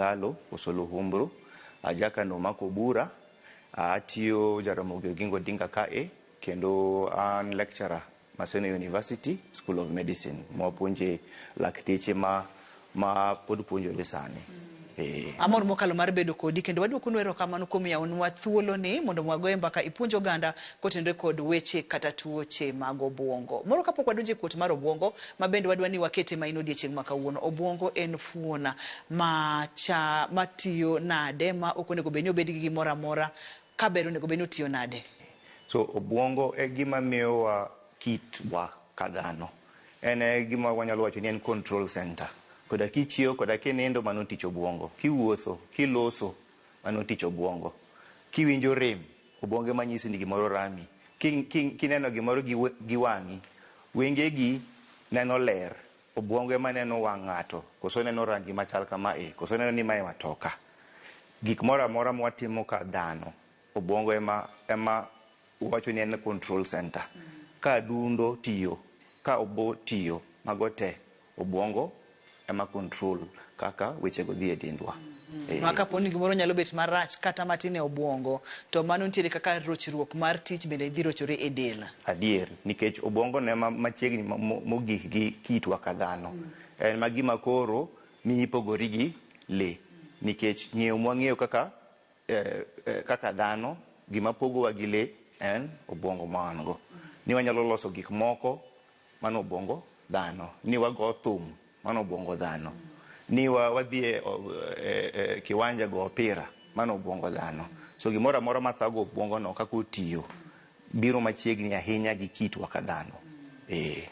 Kogalo koso Luhumbru, aja kano mako bura, atiyo Jaramogi Oginga Odinga kae, kendo an lecturer Maseno University School of Medicine, mwapuonje lakteche ma pod puonjore sani. Amor mokalo mar bedo kodi kendo waduokonu erokamano kuom yawonwa thuoloni mondo wagoye mbaka ipuonj oganda kotenore kod weche kata tuoche mag obuongo. Moro kapok wadonjo e kuot mar obuongo ma bende wadwa ni wakete maino odiechieng' ma kawuono. Obuongo en fuon ma cha matiyo nade ma ok onego bed ni obed gi gimoro amora kaber onego bed ni otiyo nade? So obuongo e gima miyowa kitwa ka dhano. En e gima wanyalo wacho ni en control center. Koda kichiewo koda kinindo mano tich obuongo. Kiwuotho, kiloso, mano tich obuongo. Kiwinjo rem, obuongo ema nyisi ni gimoro rami. Kineno gimoro gi wang'i, wengegi neno ler, obuongo ema neno wang' ng'ato, koso neno rangi machal kamae, koso neno ni mae matoka. Gik moro amora mwatimo ka dhano, obuongo ema wacho ni en control center. Ka adundo tiyo, ka obo tiyo, mago te, obuongo ema control kaka wechego dhi e dendwa. Ma kapo ni gimoro nyalo bet marach kata matin e obuongo, to mano nitiere kaka rochruok mar tich bende dhi rochore e del. Adier, nikech obuongo no ema machiegni mogik gi kitwa ka dhano. En ma gima koro miyi pogori gi lee. Nikech ng'eyo mwang'eyo kaka dhano, gima pogowa gi lee en obuongo ma wan go. Ni wanyalo loso gik moko, mano obuongo dhano. Ni wago thum, mano obuongo dhano. Ni wadhi e kiwanja go opira, mano obuongo dhano. So gimoro amora mathago obuongo no kaka otiyo, biro machiegni ahinya gi kitwa ka dhano.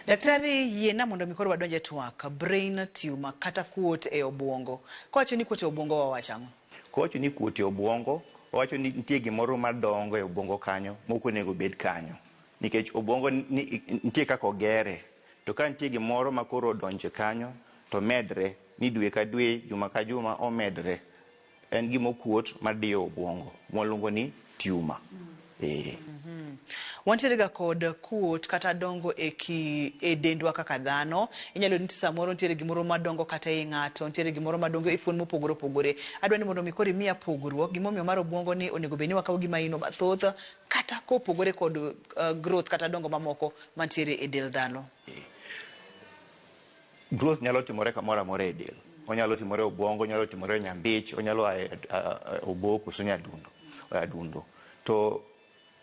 Daktari, yiena mondo mi koro wadonj e twak. Brain tumor kata kuot e obuongo. Kowacho ni kuot e obuongo wawacho ang'o? Kowacho ni kuot e obuongo, owacho ni nitie gimoro madongo e obuongo kanyo mok onego bed kanyo. Nikech obuongo nitie kaka ogere. To ka nitie gimoro ma koro odonjo kanyo, to medre ni dwe ka dwe, juma ka juma omedre. En gima okuot madiyo obuongo, mwaluongo ni tumor. Wantiere ga kod kuot kata dongo e dendwa kaka dhano. Inyalo yudo ni samoro nitiere gimoro madongo kata ei ng'ato, nitiere gimoro madongo e fuon mopogore opogore. Adwa ni mondo mi koro imiya pogruok, gimomiyo mar obuongo ni onego bed ni wakawo gima ino mathoth, kata kopogore kod growth kata dongo mamoko mantiere e del dhano. Growth nyalo timore kamoro amora e del. Onyalo timore e obuongo, onyalo timore e nyambich, onyalo a e obo koso nyadundo, adundo. To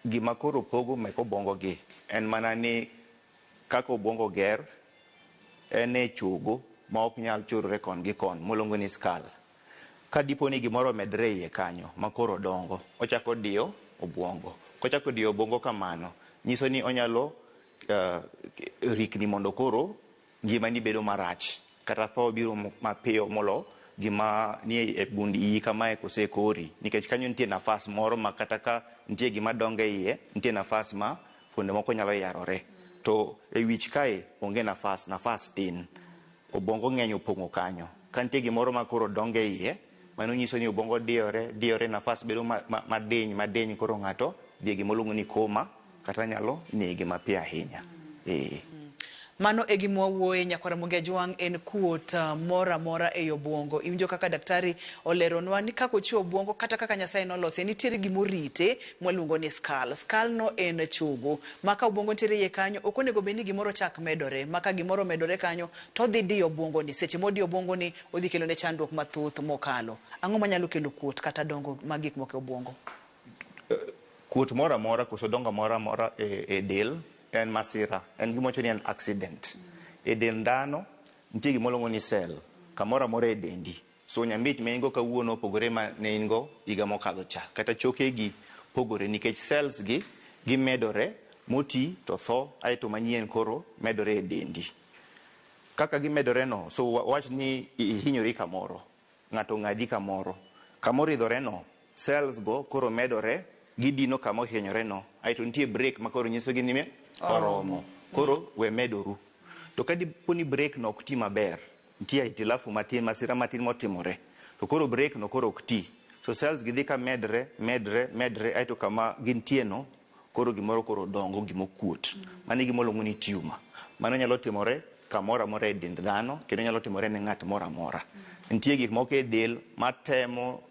gima koro pogo mek obuongo gi en mana ni kaka obuongo ger, en e chogo ma ok nyal chorore kon gi kon, mwaluongo ni skull. Ka dipo ni gimoro omedre iye kanyo ma koro dongo, ochako diyo obuongo. Kochako diyo obuongo kamano, nyiso ni onyalo rikni mondo koro ngimani bedo marach. Kata tho biro mapiyo molo gima nie e bund iyi kamae kose e kori. Nikech kanyo nitie nafas moro ma kata ka nitie gima dongo e iye, nitie nafas ma fuonde moko nyalo yarore. To e wich kae onge nafas, nafas tin. Obwongo ng'eny opong'o kanyo. Ka nitie gimoro ma koro dongo e iye, mano nyiso ni obwongo diyore, diyore, nafas bedo madiny, madiny, koro ng'ato dhi e gima iluongo ni coma, kata nyalo nege mapiyo ahinya. Mano e gima wawuoye nyakwar Ramogi Ajwang' en kuot moro amora ei obuongo. Iwinjo kaka daktari oleronwa ni kaka ochiwo obuongo kata kaka Nyasaye nolose nitiere gima orite mwaluongo ni skull. Skull no en chogo ma ka obuongo nitiere iye kanyo ok onego bed ni gimoro chak medore. Ma ka gimoro omedore kanyo to odhi diyo obuongo ni. Seche modiyo obuongo ni odhi kelo ne chandruok mathoth mokalo. Ang'o manyalo kelo kuot kata dongo mag gik moko e obuongo? Kuot moro amora koso dongo moro amora e del en masira, en gima wacho ni en accident. E dend dhano nitie gima waluongo ni cell kamoro amora e dendi. So nyambich ma in go kawuono opogore ma ne in go higa mokadho cha. Kata chokegi pogore nikech cells gi gimedore moti to tho aeto manyien koro medore e dendi. Kaka gimedore no, so wach ni ihinyori kamoro, ng'ato ong'adi kamoro, kama oridhore no, cells go koro medore, gidino kama ohinyore no, aeto nitie break ma koro nyisogi ni oromo, koro we medoru. To ka dipo ni break no ok ti maber, nitie hitilafu matin, masira matin motimore, to koro break no koro ok ti. So cells gi dhi ka medre, medre, medre, aeto kama gintie no, koro gimoro koro dongo gima okuot. Mano e gima waluongo ni tumor. Mano nyalo timore kamoro amora e dend dhano, kendo nyalo timore ne ng'at moro amora. Nitie gik moko e del matemo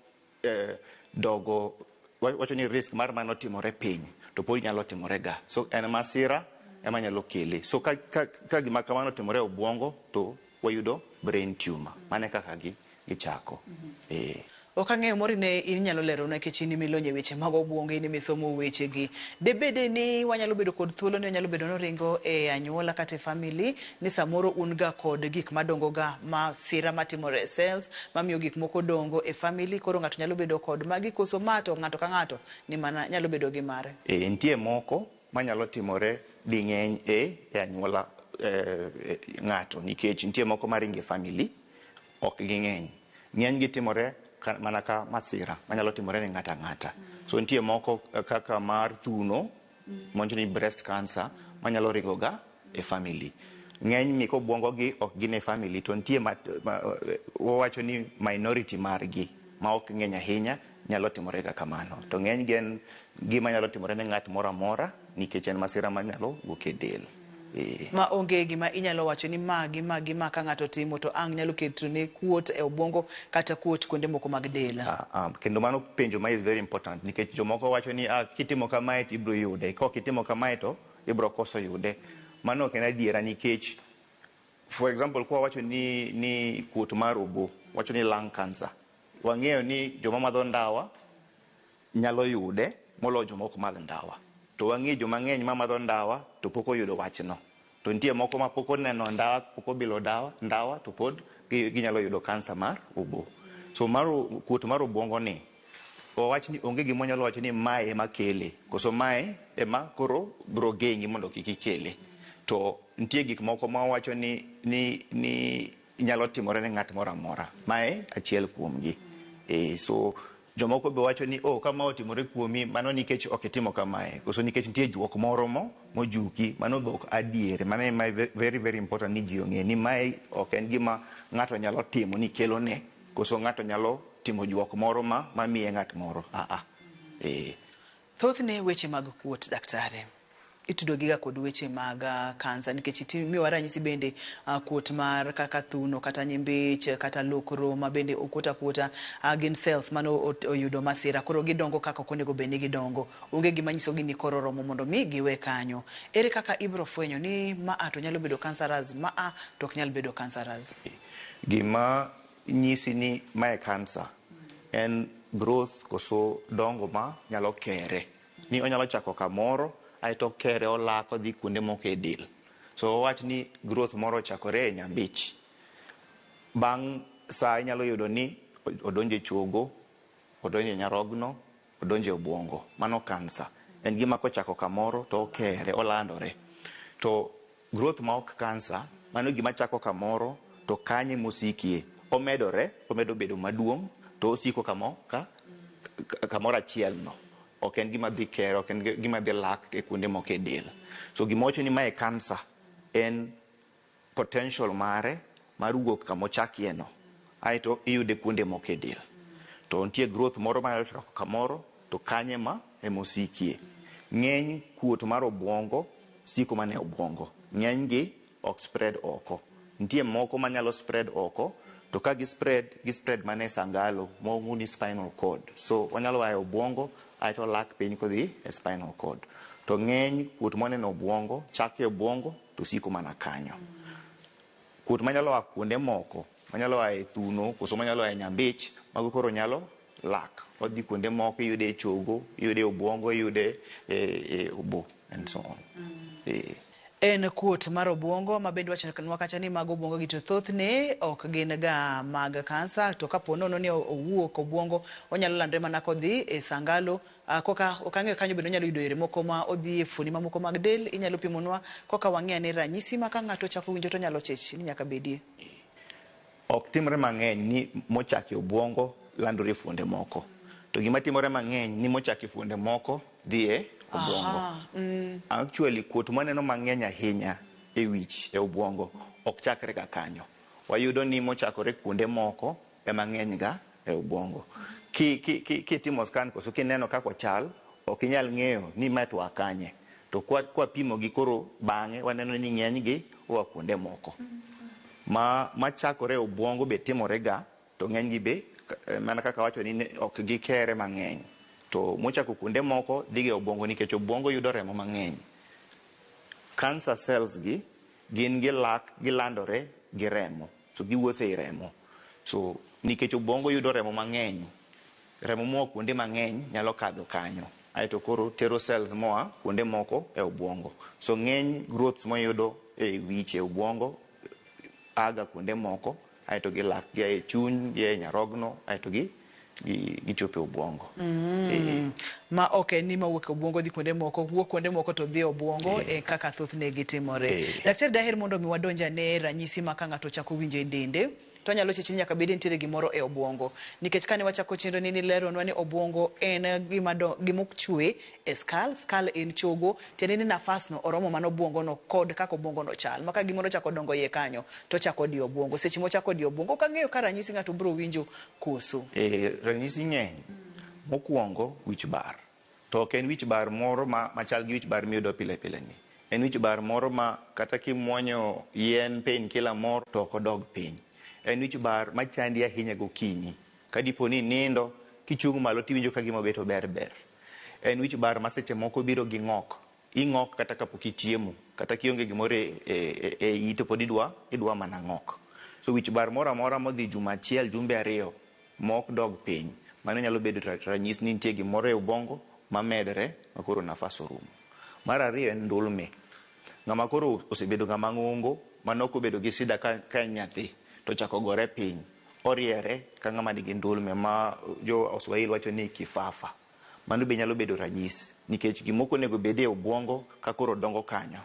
dogo, wacho ni risk mar mano timore piny, to pod nyalo timore ga. So en masira ema nyalo kele. So ka gima kamano otimore e obwongo to wayudo brain tumor. Mano e kaka gichako. Ok ang'eyo mori ne in inyalo lerona nikech in milony e weche mag obwongo, in emisomo wechegi. Debede ni wanyalo bedo kod thuolo ni onyalo bedo ni oringo e anyuola kata e family ni samoro un ga kod gik madongo ga masira matimore e cells mamiyo gik moko dongo e family, koro ng'ato nyalo bedo kod magi koso ma to ng'ato ka ng'ato ni mana nyalo bedo gi mare. Nitie moko manyalo timore ding'eny e anyuola ng'ato nikech nitie moko maringo e family, ok ging'eny. Ng'eny gi timore mana ka masira manyalo timore ne ng'ato ang'ata. So nitie moko kaka mar thuno, mwancho ni breast cancer, manyalo ringo ga e family. Ng'eny mek obwongo gi ok gin e family, to nitie wawacho ni minority margi ma ok ng'eny ahinya nyalo timore ga kamano. To ng'eny gi en gima nyalo timore ne ng'at moro amora nikech en masira manyalo wuok e del. Ma onge gima inyalo wacho ni ma gi ma gi ma ka ng'ato timo to ang' nyalo keto ne kuot e obwongo kata kuot kuonde moko mag del. Kendo mano penjo ma is very important nikech jomoko wacho ni kitimo kamae to ibiro yude, kok itimo kamae to ibiro koso yude. Mano ok en adiera nikech for example kwa wacho ni kuot mar obo, wacho ni lung cancer. Wang'eyo ni joma madho ndawa nyalo yude moloyo joma ok madh ndawa. To wang'eyo joma ng'eny ma madho ndawa to pok oyudo wachno. To nitie moko ma pok oneno ndawa, pok obilo ndawa to pod ginyalo yudo kansa mar obo. So mar kuot mar obwongo ni, wawach ni onge gima wanyalo wacho ni mae ema kele, koso mae ema koro biro geng'i mondo kik ikele. To nitie gik moko ma wawacho ni nyalo timore ne ng'at moro amora. Mae achiel kuomgi. So jomoko be wacho ni oh, kama otimore kuomi mano nikech ok itimo kamae, koso nikech nitie juok moro mojuki, mano be ok adier. Mano ema very very important ni ji ong'e ni mae ok en gima ng'ato nyalo timo ni kelo ne, koso ng'ato nyalo timo juok moro ma miye ng'at moro. Thothne weche mag kuot, daktari, itudo giga kod weche mag kansa nikech imiyowa ranyisi bende kuot mar kaka thuno kata nyimbich kata lokro ma bende okuot akuota, gin cells mane oyudo masira, koro gidongo kaka ok onego bed ni gidongo. Onge gima nyisogi ni koro oromo mondo mi giwe kanyo. Ere kaka ibiro fwenyo ni ma a to nyalo bedo cancerous, ma a to ok nyal bedo cancerous? Gima nyisi ni mae cancer en growth koso dongo ma nyalo kere. Ni onyalo chako kamoro aeto okere olak odhi kuonde moko e del. So wawach ni growth moro ochakore e nyambich. Bang' saa inyalo yudo ni odonjo e chogo, odonjo e nyarogno, odonjo e obwongo. Mano kansa. En gima kochako kamoro to okere, olandore. To growth ma ok kansa, mano gima chako kamoro to kanye mosikie. Omedore, omedo bedo maduong' to osiko kamoro achiel no. Ok en gima dhi kere, ok en gima dhi lak e kuonde moko e del. So gima wacho ni mae kansa en potential mare mar wuok kama ochakie no, aeto iyude kuonde moko e del. To nitie growth moro manyalo chako kamoro to kanye ma emosikie. Ng'eny kuot mar obwongo siko mana e obwongo. Ng'eny gi ok spread oko. Nitie moko manyalo spread oko, to ka gi spread, gi spread mana e sangalo mong'u ni spinal cord. So onyalo a e obwongo aeto olak piny kodhi e spinal cord. To ng'eny kuot moneno obwongo chako e obwongo to siko mana kanyo. Kuot manyalo a kuonde moko, manyalo a e thuno koso manyalo a e nyambich, mago koro nyalo lak. Odhi kuonde moko, iyude e chogo, iyude e obwongo, iyude e obo and so on. En kuot mar obwongo ma bende wachonwa kacha ni mag obwongo gi to thothne ok gin ga mag kansa, to kapo nono ni owuok obwongo onyalo landore mana kodhi e sangalo. Koka ok ang'eyo kanyo bende onyalo yudo yore moko ma odhi e fuoni mamoko mag del. Inyalo pimonwa koka wang'e ane ranyisi ma ka ng'ato ochako winjo to onyalo chich ni nyaka bedie. Ok timre mang'eny ni mochako e obwongo landore e fuonde moko. To gima timore mang'eny ni mochako e fuonde moko dhi e obwongo. Actually kuot mwaneno mang'eny ahinya e wich e obwongo ok chakre ga kanyo. Wayudo ni mochakore kuonde moko ema ng'eny ga e obwongo. Kitimo scan koso kineno kaka ochal, ok inyal ng'eyo ni mae to oa kanye. To kwa pimo gi koro bang'e waneno ni ng'eny gi oa kuonde moko. Ma chakore e obwongo be timore ga. To ng'eny gi be mana kaka wacho ni ok gikere mang'eny. To mochako kuonde moko dhiga e obwongo nikech obwongo yudo remo mang'eny. Cancer cells gi gin gilak gilandore gi remo. So giwuotho ei remo. So nikech obwongo yudo remo mang'eny, remo moa kuonde mang'eny nyalo kadho kanyo. Aeto koro tero cells moa kuonde moko e obwongo. So ng'eny growths moyudo e wich e obwongo aga kuonde moko aeto gilak gia e chuny, gia e nyarogno, aeto gichopo e obwongo. Ma ok en ni mawuok e obwongo dhi kuonde moko, wuok kuonde moko to dhi e obwongo e kaka thothne gitimore. Daktari daher mondo mi wadonj ane ranyisi ma ka ng'ato ochako winjo e dende to anyalo chich ni nyaka bed ni nitiere gimoro e obwongo. Nikech kane wachako chenro ni nileronwa ni obwongo en gima gimochwe e skull, skull en chogo, tiende ni nafas no oromo mana obwongo no kod kaka obwongo no chal. Ma ka gimoro ochako dongo iye kanyo, to ochako diyo obwongo. Seche mochako diyo obwongo, ok ang'eyo ka ranyisi ng'ato biro winjo koso. Ranyisi ng'eny. Mokwongo, wich bar. To ok en wich bar moro machal gi wich bar miyudo pile pile ni. En wich bar moro ma kata kimuonyo yien painkiller moro to ok odog piny. En wich bar machandi ahinya gokinyi. Ka dipo ni inindo, kichung' malo tiwinjo ka gima obet ober ber. En wich bar ma seche moko biro gi ng'ok. Ing'ok kata kapok ichiemo. Kata kionge gimoro e iyi to pod idwa mana ng'ok. So wich bar moro amora modhi juma achiel, jumbe ariyo, mok dog piny. Mano nyalo bedo ranyisi ni nitie gimoro e obwongo mamedre ma koro nafas orumo. Mar ariyo en ndulme. Ng'ama koro osebedo ng'ama ng'ongo, mane ok obedo gi shida ka en nyathi, to ochako gore piny. Oriere ka ng'ama nigi ndulme ma jo Waswahili wacho ni kifafa. Mano be nyalo bedo ranyisi, nikech gima ok onego bed e obwongo ka koro dongo kanyo,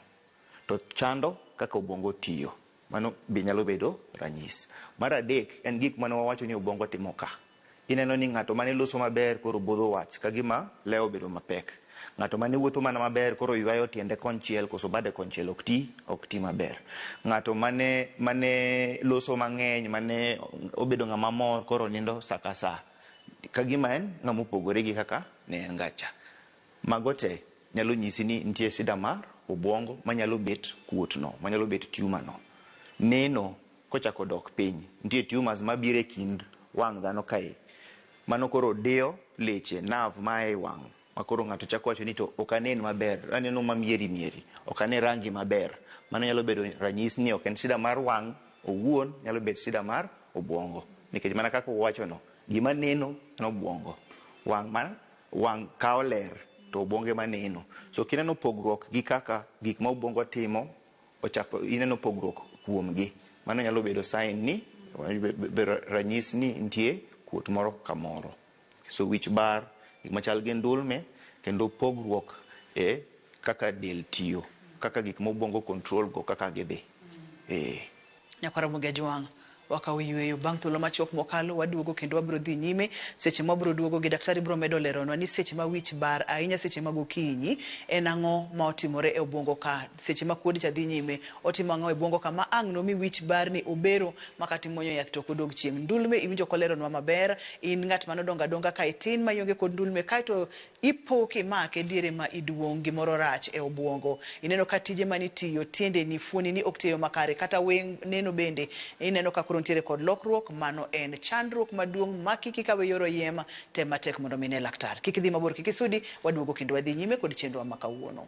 to chando kaka obwongo tiyo. Mano be nyalo bedo ranyisi. Mar adek en gik mane wawacho ni obwongo timo ka. Ineno ni ng'ato mane loso maber koro bodho wach ka gima lewo obedo mapek. Ng'ato mane wuotho mana maber koro ywayo tiende konchiel koso bade konchiel ok ti maber. Ng'ato mane loso mang'eny, mane obedo ng'ama mor koro nindo sa ka sa. Ka gima en ng'ama opogore gi kaka ne en ga cha. Mago te nyalo nyisi ni nitie shida mar obwongo manyalo bet kuot no, manyalo bet tumor no. Neno kochako dok piny, nitie tumors mabiro e kind wang' dhano kae. Mano koro diyo leche, nerve ma e wang'. Ma koro ng'ato chako wacho ni to ok anen maber, aneno ma mieri mieri, ok ane rangi maber. Mano nyalo bedo ranyisi ni ok en shida mar wang' owuon, nyalo bet shida mar obwongo. Nikech mana kaka uwacho no, gima neno en obwongo. Wang' kawo ler to obwongo ema neno. So kineno pogruok gi kaka gik ma obwongo timo, ochako ineno pogruok kuomgi. Mano nyalo bedo sign ni, ranyisi ni nitie kuot moro kamoro. So wich bar, gik machal gi ndulme, kendo pogruok e kaka del tiyo, kaka gik ma obwongo control go kaka gidhi. Nyakwar Ramogi Ajwang', wakawo yueyo bang' thuolo machuok mokalo waduogo kendo wabiro dhi nyime. Seche ma wabiro duogo gi daktari biro medo leronwa ni seche ma wich bar ahinya seche mag okinyi en ang'o ma otimore e obwongo ka, seche ma kuod cha dhi nyime otimo ang'o e obwongo ka ma ang' nomi wich bar ni obero ma kata imuonyo yath to ok odog chien. Ndulme iwinjo koleronwa maber, in ng'at manodongo adonga ka itin ma ionge kod ndulme kaeto ipo kimake diere ma iduong' gimoro rach e obwongo. Ineno ka tije manitiyo, tiendeni, fuonini ok tiyo makare, kata weng' neno bende ineno ka koro nitiere kod lokruok. Mano en chandruok maduong' ma kik ikawe yor oyiem, tem matek mondo mi ine laktar. Kik idhi mabor, kik isudi, waduogo kendo wadhi nyime kod chenro ma kawuono.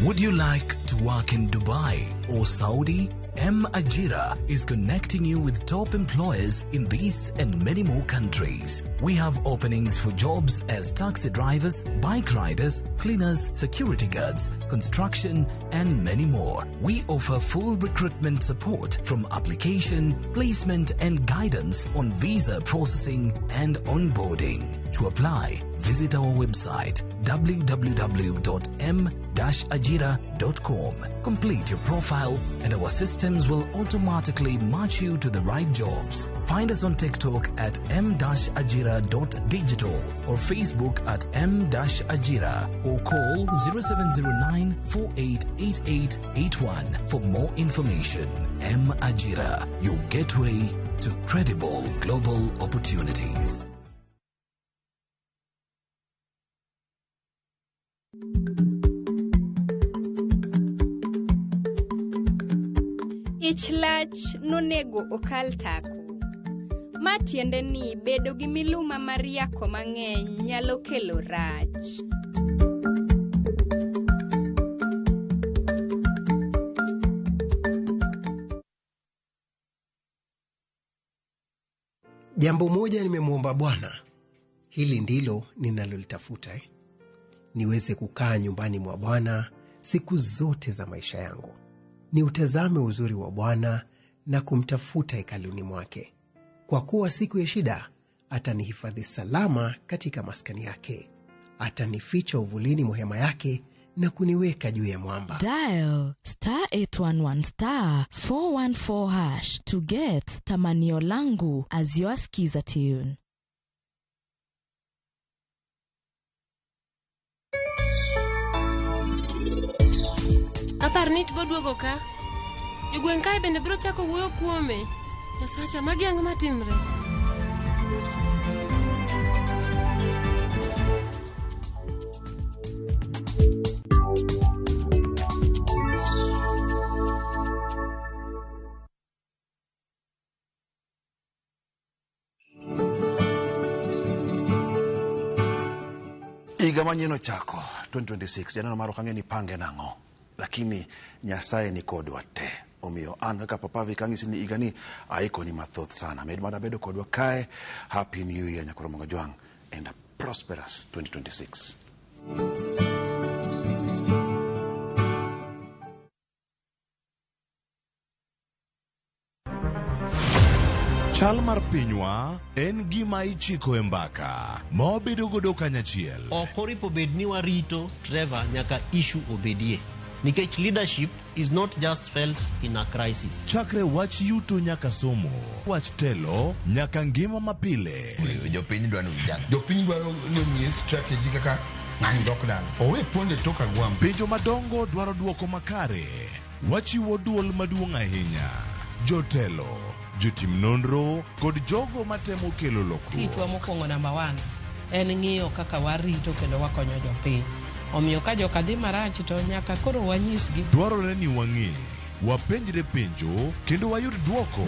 Would you like to work in Dubai or Saudi? M Ajira is connecting you with top employers in these and many more countries. We have openings for jobs as taxi drivers, bike riders, cleaners, security guards, construction, and many more. We offer full recruitment support from application, placement, and guidance on visa processing and onboarding. To apply, visit our website www.m-ajira.com. Complete your profile and our systems will automatically match you to the right jobs. Find us on TikTok at m-ajira.digital or Facebook at m-ajira or call 0709 488881 for more information. M Ajira, your gateway to credible global opportunities. Ich lach nonego okal tako. Ma tiende ni bedo gi miluma mar yako mang'eny nyalo kelo rach. Jambo moja nimemwomba Bwana, hili ndilo ninalolitafuta, niweze kukaa nyumbani mwa Bwana siku zote za maisha yangu, niutazame uzuri wa Bwana na kumtafuta hekaluni mwake. Kwa kuwa siku ya shida atanihifadhi salama katika maskani yake, atanificha uvulini mwa hema yake na kuniweka juu ya mwamba. Dial *811 *414# to get Tamanio Langu as your skiza tune. Apar ni tubo duogo ka. Jogweng' kae bende biro chako wuoyo kuome. Nyasacha, magi ang'o matimre? Higa manyien ochako 2026 janeno mar ok ang'e ni pange nang'o, lakini Nyasaye ni kodwa te. Omiyo an kaka Papa Vic ang'isi ni higa ni aikoni mathoth sana. Med mana bedo kodwa kae. Happy New Year Nyakoro Jwang' and a prosperous 2026. Chal mar pinywa en gima ichiko e mbaka ma wabedo godo kanyachiel. Ok oripo bed ni warito Trevor nyaka issue obedie. Nikech leadership is not just felt in a crisis. Chakre wach yuto nyaka somo, wach telo nyaka ngima mapile. Jopiny dwaro vijana. Jopiny dwaro ni omiye strategy kaka ng'ani dok dala. Owe ponde tok agwambo. Penjo madongo dwaro duoko makare. Wachiwo duol maduong' ahinya. Jotelo, jotim nonro kod jogo matemo kelo lokruok. Tijwa mokwongo namba 1 en ng'iyo kaka warito kendo wakonyo jopiny. Omiyo ka joka dhi marach to nyaka koro wanyisgi. Dwarore ni wang'e, wapenjre penjo kendo wayud duoko.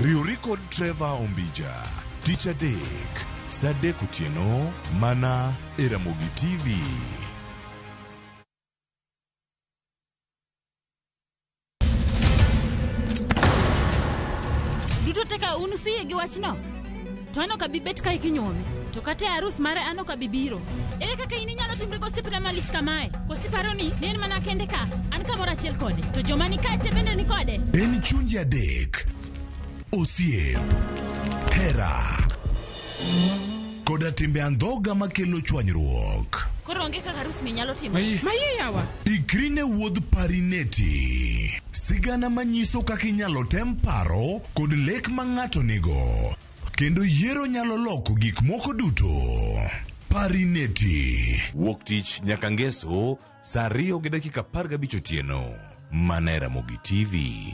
Riwri kod Trevor Ombija, tich adek, saa 3 otieno, mana e Ramogi TV. Duto teka un usiyie gi wachno? To an ok abi bet kae kinyuome. To kata e arus mare an ok abi biro. Ere kaka in inyalo timri gosiepna malich kamae? Koso iparo ni ne en mana kende ka, an kamoro achiel kode, to joma ni kae te bende ni kode? En chunje adek, osiep, hera, koda timbe andhoga makelo chwanyruok. Koro onge kaka arus ni nyalo timore. Mayie yawa. Ikri ne wuodh Parineti, sigana manyiso kaka inyalo tem paro kod lek ma ng'ato nigo, kendo yiero nyalo loko gik moko duto. Parineti, wuok tich nyaka ngeso saa 2:15 otieno, mana e Ramogi TV.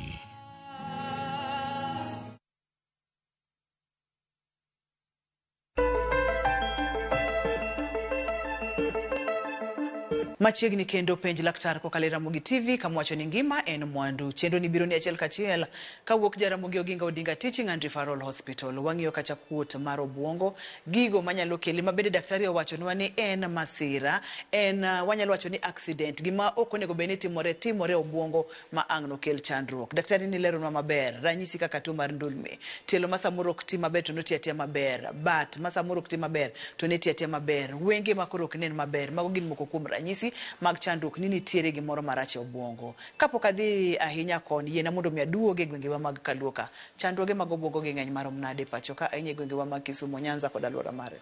Machiegni kendo penj laktar kokalo e Ramogi TV kamwacho ni ngima en mwandu. Chenro ni biro ni achiel kachiel kawuok Jaramogi Oginga Odinga Teaching and Referral Hospital. Wang'iyo kacha kuot mar obuongo, gigo manyalo kele mabende daktari owachonwa ni en masira, en wanyalo wacho ni accident, gima ok onego bed ni timore timore obuongo ma ang' nokel chandruok. Daktari ni leronwa maber ranyisi kaka tuo mar ndulme, tielo ma samoro ok ti maber to noti atia maber, bat ma samoro ok ti maber to neti atia maber, wenge ma koro ok nen maber. Mago gin moko kuom ranyisi mag chandruok ni nitiere gimoro marach e obuongo. Kapok adhi ahinya koni, yiena mondo mi aduoge e gwengewa mag Kaluo ka. Chandruoge mag obuongo gi ng'eny marom nade pacho ka ahinya e gwengewa mag Kisumu, Nyanza kod alwora mare?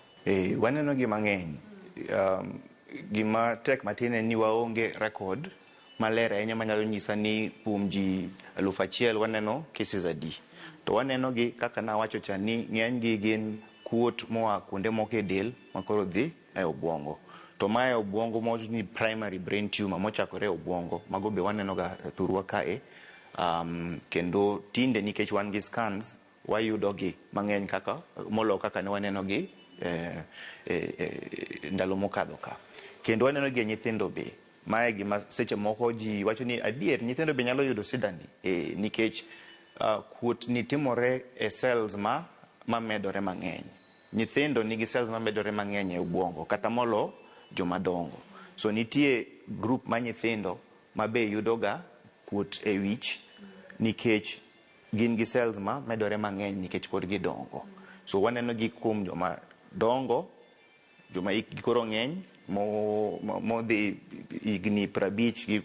Waneno gi mang'eny. Gima tek matin en ni waonge record maler ahinya manyalo nyisa ni kuom ji 1000 waneno cases adi. To waneno gi kaka nawacho cha ni ng'eny gi gin kuot moa kuonde moko e del makoro dhi e obuongo. To mae obuongo mwacho ni primary brain tumor mochakore e obuongo, mago be waneno ga thurwa kae. Kendo tinde nikech wan gi scans, wayudo gi mang'eny kaka moloyo kaka ne waneno gi ndalo mokadho ka. Kendo waneno gi e nyithindo be. Mae gima seche moko ji wacho ni adier nyithindo be nyalo yudo shida ni. Nikech kuot ni timore e cells ma mamedore mang'eny. Nyithindo nigi cells mamedore mang'eny e obwongo kata molo joma dongo. So nitie group ma nyithindo ma be yudoga kuot e wich nikech gin gi cells ma medore mang'eny nikech pod gidongo. So waneno gi kuom joma dongo, joma hikgi koro ng'eny, modhi higni 50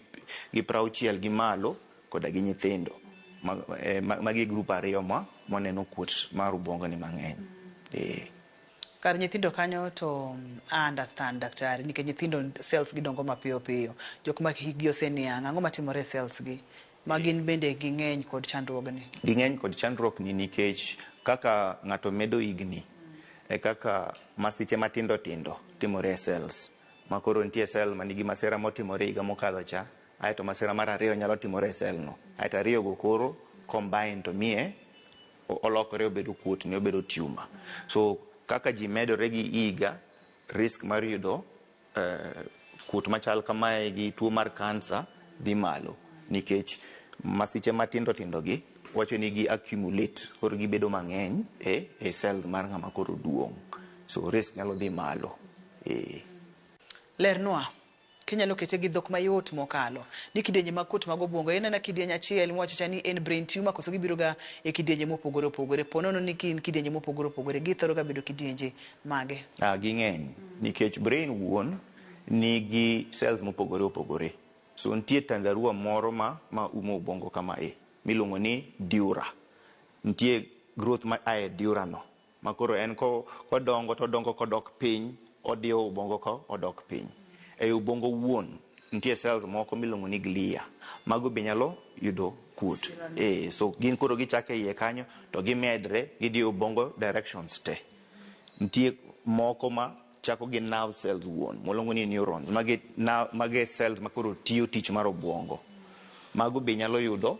gi 60 gi malo, koda gi nyithindo. Magi group ariyo ma waneno kuot mar obwongo ni mang'eny. Kar nyithindo kanyo to I understand daktari, nikech nyithindo cells gi dongo mapiyo piyo. Jok ma hikgi oseniang', ang'o matimore e cells gi? Ma gin bende ging'eny kod chandruogni. Ging'eny kod chandruok ni nikech kaka ng'ato medo higni, e kaka masiche matindo tindo timore e cells. Ma koro nitie cell manigi masira motimore higa mokadho cha, aeto masira mar ariyo nyalo timore e cell no. Aeto ariyo go koro combine to miye olokore obedo kuot ni obedo tumor. So kaka ji medore gi higa, risk mar yudo kuot machal kamae gi tuo mar kansa dhi malo nikech masiche matindo tindo gi wacho ni gi accumulate, koro gibedo mang'eny e cells mar ng'ama koro duong'. So risk nyalo dhi malo. Lernwa, kinyalo kete gi dhok mayot mokalo ni kidienje mag kuot mag obwongo en ena kidieny achiel miwacho cha ni en brain tumor, koso gibiro ga e kidienje mopogore opogore? Po nono ni gin kidienje mopogore opogore, githoro ga bedo kidienje mage? Ging'eny nikech brain wuon nigi cells mopogore opogore. So nitie tandarua moro ma umo obwongo kama e miluongo ni dura. Nitie growth ma ae dura no, ma koro en kodongo to odongo kodok piny, odiyo obwongo ko odok piny. E obwongo wuon nitie cells moko miluongo ni glia. Mago be nyalo yudo kuot. So gin koro gichako e iye kanyo to gimedre gidiyo obwongo directions te. Nitie moko ma chako gi nerve cells wuon, moluongo ni neurons. Magi cells ma koro tiyo tich mar obwongo. Mago be nyalo yudo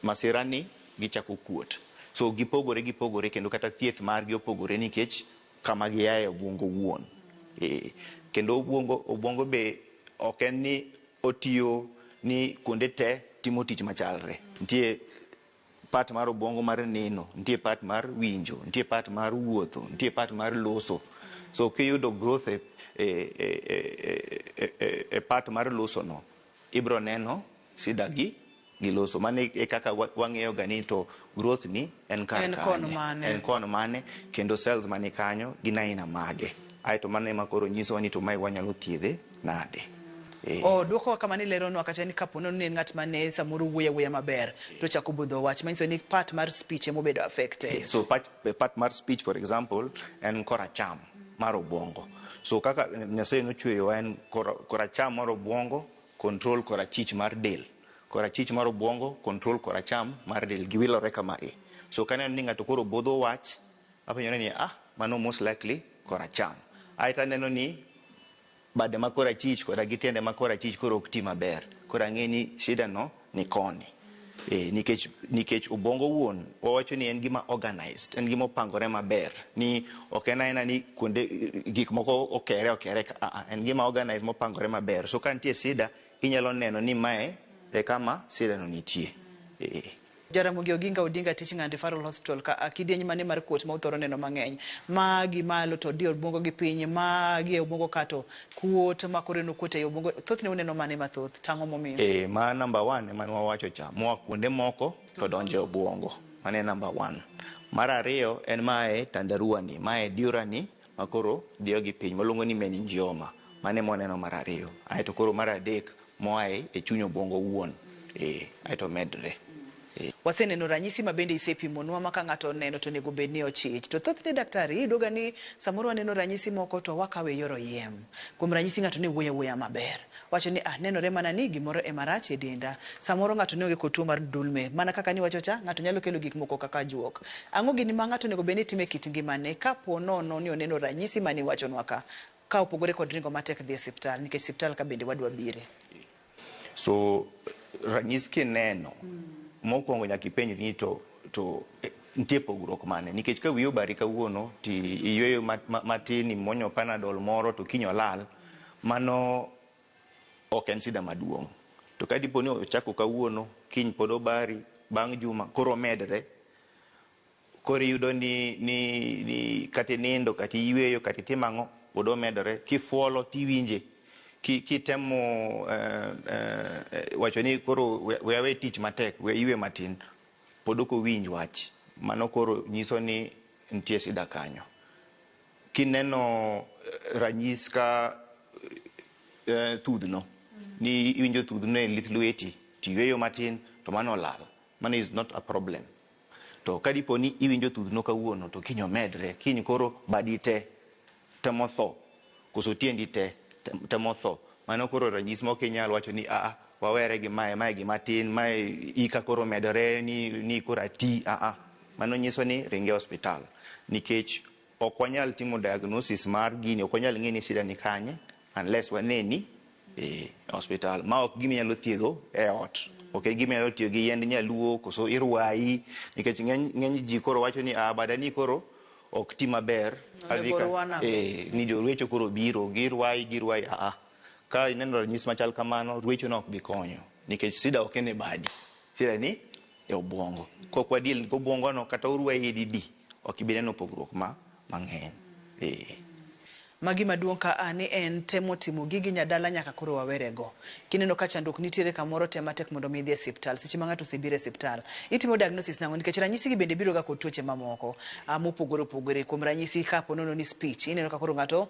masira ni gichako kuot. So gipogore gipogore kendo kata thieth margi opogore nikech kama giaye obwongo wuon. Kendo obwongo be ok en ni otiyo ni kuonde te timo tich machalre. Nitie part mar obwongo mar neno, nitie part mar winjo, nitie part mar wuotho, nitie part mar loso. So kiyudo growth e part mar loso no, ibro neno sida gi loso. Mano e kaka wang'eyo ga ni to growth ni en kar kanye, en kon mane, kendo cells mani kanyo gin aina mage. Aeto mano ema koro nyisowa ni to mae wanyalo thiedhe nade. Dwoko kama ni leronwa kata ni kapo ni en ng'at mane samoro wuoyo awuoya maber to chako budho wach, manyiso ni part mar speech ema obedo affected. So part mar speech for example en koracham mar obwongo. So kaka Nyasaye nochweyowa en koracham mar obwongo control korachich mar del. Korachich mar obwongo control koracham mar del, giwilore kama e. So kaneno ni ng'ato koro budho wach, apenjore ni mano most likely koracham. Aeto aneno ni bade ma korachich koda gi tiende ma korachich koro ok ti maber. Koro ang'e ni shida no ni koni. Nikech obwongo wuon wawacho ni en gima organized, en gima opangore maber. Ni ok en aena ni kuonde gik moko okere okere, en gima organized mopangore maber. So ka nitie shida inyalo neno ni mae e kama shida no nitie. Jaramogi Oginga Odinga Teaching and Referral Hospital ka kidieny mane mar kuot ma uthoro neno mang'eny, magi malo to dio obwongo gi piny, magi e obwongo kato kuot ma koro en okuot e obwongo, thothne uneno mane mathoth, tang'o momiyo? Ma number 1 ema wawacho cha, moa kuonde moko to donjo e obwongo, mano e number 1. Mar ariyo en mae tandarua ni, mae dura ni ma koro diyo gi piny, maluongo ni meningioma, mano ema waneno mar ariyo. Aeto koro mar adek moa e chuny obwongo wuon, aeto medre. Waseneno ranyisi ma bende isepimonwa ma ka ng'ato oneno to onego bed ni ochich. To thothne daktari iyudo ga ni samoro waneno ranyisi moko to wakawe e yor oyiem. Kuom ranyisi ng'ato ne wuoyo awuoya maber. Wacho ni nenore mana ni gimoro ema rach e denda. Samoro ng'ato ne onge kod tuo mar ndulme. Mana kaka niwacho cha, ng'ato nyalo kelo gik moko kaka juok. Ang'o gini ma ng'ato onego bed ni timo e kit ngimane kapo nono ni oneno ranyisi mane iwachonwa ka, ka opogore kod ringo matek dhi e siptal, nikech siptal ka bende wadwa bire. So ranyisi kineno, mokwongo nyaka ipenjri ni to Nitie pogruok mane? Nikech ka wiyi obari kawuono ti iyweyo matin imuonyo panadol moro to kiny olal, mano ok en sida maduong'. To ka dipo ni ochako kawuono, kiny pod obari, bang' juma koro omedre, koro iyudo ni kata inindo, kata iyweyo, kata itimo ang'o, pod omedore. Kifuolo tiwinje. Kitemo wacho ni koro we awe tich matek, we iywe matin, pod ok owinj wach. Mano koro nyiso ni nitie sida kanyo. Kineno ranyis ka thudhno, ni iwinjo thudhno e lith lweti, tiyweyo matin, to mano olal. Mano is not a problem. To ka dipo ni iwinjo thudhno kawuono, to kiny omedre, kiny koro badi te temo tho, koso tiendi te temo tho. Mano koro ranyis ma ok inyal wacho ni aa, wawere gi mae, mae gima tin, mae ika koro omedore, ni koro ati, aa. Mano nyiso ni ringe osiptal. Nikech ok wanyal timo diagnosis mar gini, ok wanyal ng'e ni shida ni kanye, unless waneni e hospital. Ma ok gima inyalo thiedho e ot. Ok en gima inyalo tiyo gi yiend nyaluo, koso irwayi, nikech ng'eny ji koro wacho ni aa, bada ni koro ok ti maber. Adhi ka, ni jorwecho koro biro, girwayi, girwayi, aa. Ka ineno ranyisi machal kamano, rwecho no ok bi konyo. Nikech sida ok en e badi. Sida ni e obwongo. Kok wadil gi obwongo no, kata urwayi didi, ok ibi neno pogruok mang'eny. Magi maduong' ka a ni en temo timo gigi nyadala nyaka koro wawerego. Kineno ka chandruok nitiere kamoro, tem matek mondo mi idhi e osiptal. Seche ma ng'ato osebiro e osiptal, itimo diagnosis nang'o? Nikech ranyisi gi bende biro ga kod tuoche mamoko mopogore opogore. Kuom ranyisi, ka po nono ni speech, ineno ka koro ng'ato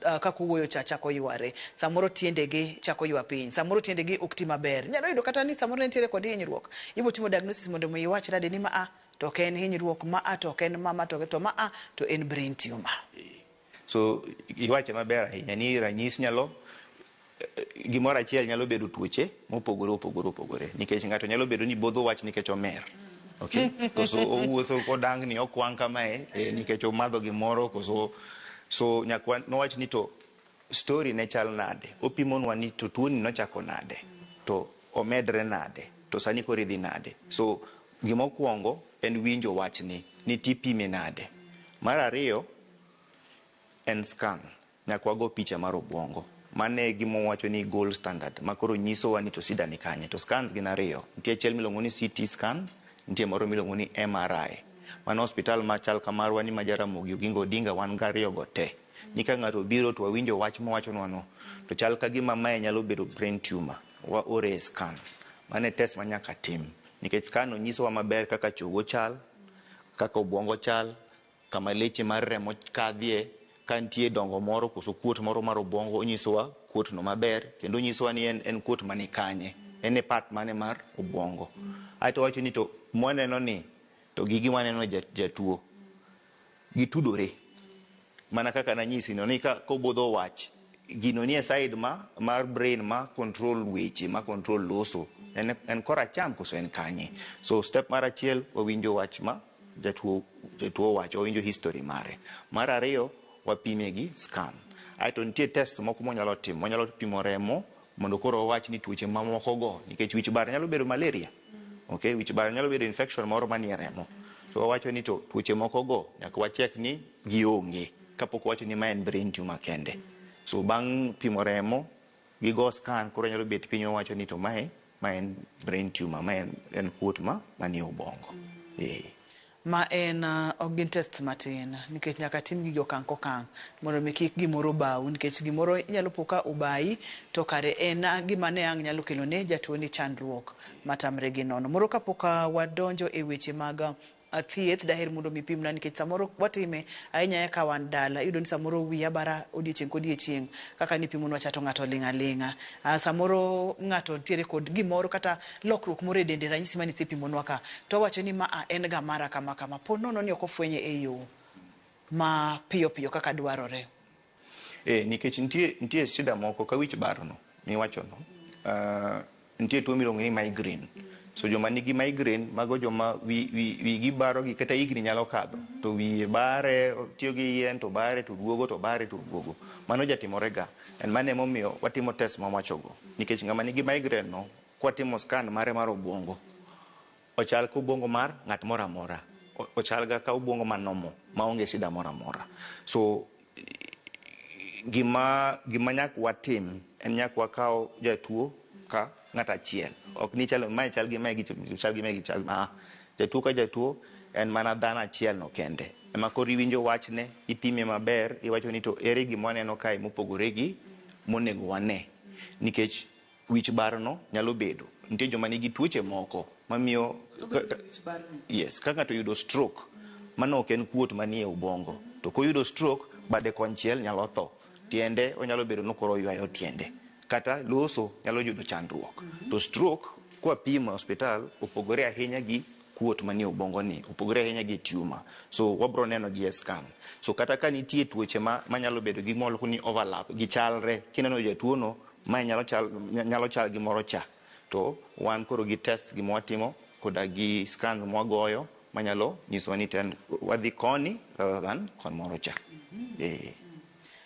kaka owuoyo cha chako yware. Samoro tiendege chako ywa piny, samoro tiendege ok ti maber. Inyalo yudo kata ni samoro nitiere kod hinyruok. Ibo timo diagnosis mondo mi iwach nade ni ma a to ok en hinyruok, ma a to ok en mama to ma a to en brain tumor. So iwache maber ahinya ni ranyisi nyalo gimoro achiel nyalo bedo tuoche mopogore opogore opogore, nikech ng'ato nyalo bedo ni bodho wach nikech omer. Okay? Koso owuotho kodangni okwang' kamae nikech omadho gimoro, koso so nyaka nowach ni to story ne chal nade, opimonwa ni to tuoni nochako nade, to omedre nade, to sani koro idhi nade. So gimokwongo en winjo wachni ni tipime nade. Mar ariyo en scan, nyaka wago picha mar obwongo. Mano e gima wawacho ni gold standard, ma koro nyisowa ni to sida ni kanye. To scans gin ariyo, nitie achiel miluongo ni CT scan, nitie moro miluongo ni MRI. Mano hospital machal kamarwa ni ma Jaramogi Oginga Odinga wan gi ariyo go te. Ni ka ng'ato obiro to wawinjo wach mowachonwa no, to chal ka gima mae nyalo bedo brain tumor, waore e scan. Mano e test ma nyaka tim, nikech scan no nyisowa maber kaka chogo chal, kaka obwongo chal, kama leche mar remo kadhie, ka nitie dongo moro koso kuot moro mar obwongo, onyisowa kuot no maber, kendo onyisowa ni en kuot mani kanye, en e part mane mar obwongo. Aeto wacho ni to mwaneno ni, to gigi waneno jatuo, gitudore. Mana kaka nanyisi no, ni ka kobodho wach, gino nie side mar brain ma control weche, ma control loso, en koracham koso en kanye. So step mar achiel, wawinjo wach ma jatuo wacho, wawinjo history mare. Mar ariyo, wapime gi scan. Aeto nitie test moko mwanyalo timo, wanyalo pimo remo mondo koro wawach ni tuoche mamoko go, nikech wich bar nyalo bedo malaria. Okay, wich bar nyalo bedo infection moro manie remo. So wawacho ni to tuoche moko go nyaka wacheck ni gionge kapok wawacho ni ma en brain tumor kende. So bang' pimo remo gi go scan koro nyalo bet piny wawacho ni to mae ma en brain tumor, ma en kuot manie obwongo. Ma en ok gin test matin, nikech nyaka tim gigi okang' kokang' mondo mi kik gimoro bau, nikech gimoro inyalo po ka obayi to kare en gima ne ang' nyalo kelo ne jatuo ni chandruok matamre gi nono. Moro kapok wadonjo e weche mag thieth, daher mondo mi pimna, nikech samoro watime ahinya ka wan dala, iyudo ni samoro wiya bara odiechieng' kodiechieng' kaka nipimonwa cha to ng'ato oling' aling'a. Samoro ng'ato nitiere kod gimoro kata lokruok moro e dende, ranyisi mane isepimonwa ka, to owacho ni ma a en ga mara kama kama, po nono ni ok ofwenye e yo ma piyo piyo kaka dwarore. Nikech nitie shida moko ka wich barno miwachono, nitie tuo miluongo ni migraine. So joma nigi migraine, mago joma wigi barogi kata higni nyalo kadho, to wiye bare, tiyo gi yien to bare to duogo to bare to duogo. Mano jatimore ga. En mano emomiyo watimo test mawachogo. Nikech ng'ama nigi migraine no, kwatimo scan mare mar obwongo, Ochal ka obwongo mar ng'at moro amora. Ochal ga ka obwongo ma normal, maonge shida moro amora. So gima nyaka watim en nyaka wakaw jatuo ka ng'at achiel. Ok ni chal mae chal gi mae gi chal gi mae gi chal ah. Jatuo ka jatuo en mana dhano achiel no kende. Ema koro iwinjo wachne, ipime maber, iwacho ni to ere gima waneno kae mopogore gi monego wane. Nikech wich bar no nyalo bedo. Nitie joma nigi tuoche moko mamiyo yes, ka ng'ato oyudo stroke, mano ok en kuot manie ubongo. To koyudo stroke, bade konchiel nyalo tho. Tiende onyalo bedo ni koro oywayo tiende. Kata loso nyalo yudo chandruok. To stroke kwapimo e osiptal opogore ahinya gi kuot manie ubongo ni, opogore ahinya gi tumor. So wabro neno gi e scan. So kata ka nitie tuoche manyalo bedo gi moro ni overlap, gichalre, kineno jatuo no, mae nyalo chal gi moro cha. To wan koro gi test gi mwatimo koda gi scans mwagoyo manyalo nyisowa ni to wadhi koni rather than kon moro cha.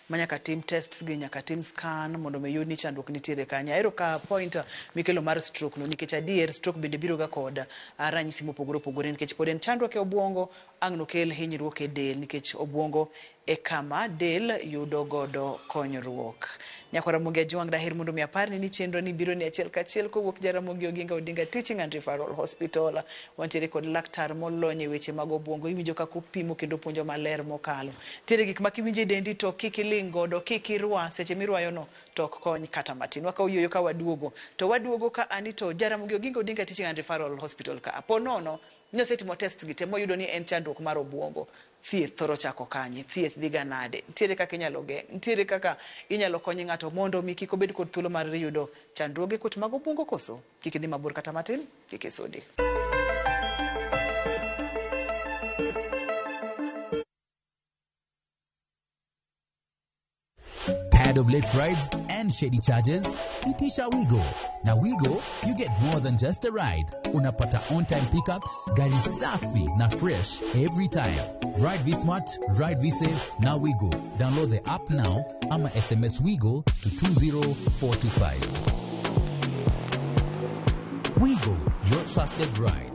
Ma nyaka tim tests gi, nyaka tim scan mondo mi yud ni chandruok nitiere kanye. Ahero ka point mikelo mar stroke no, nikech adier stroke bende biro ga kod ranyisi mopogore opogore, nikech pod en chandruok e obwongo, ang' nokel hinyruok e del, nikech obwongo e kama del yudo godo konyruok. Nyakwa Ramogi Ajwang', daher mondo mi aparni ni chenro ni biro ni achiel kachiel kowuok Jaramogi Oginga Odinga Teaching and Referral Hospital. Wantiere kod laktar molony e weche mag obwongo, iwinjo kaka opimo kendo puonjo maler mokalo. Nitiere gik ma kiwinjo e dendi to kik iling' godo, kik irwa, seche mirwayo no to ok kony kata matin. Wakawo yueyo ka waduogo. To waduogo ka ani to Jaramogi Oginga Odinga Teaching and Referral Hospital ka apo nono nosetimo test gi te moyudo ni en chandruok mar obwongo. Thieth thoro chako kanye? Thieth dhi ga nade? Nitiere kaka inyalo geng'? Nitiere kaka inyalo kony ng'ato mondo mi kik obed kod thuolo mar yudo chandruoge kuot mag obwongo koso? Kik idhi mabor kata matin, kik isudi. Tired of late rides and shady charges? Itisha Wigo. Now Wigo, you get more than just a ride. Unapata on-time pickups, gari safi na fresh every time. Ride V-Smart, ride V-Safe, now Wigo. Download the app now ama SMS Wigo to 20425. Wigo, your trusted ride.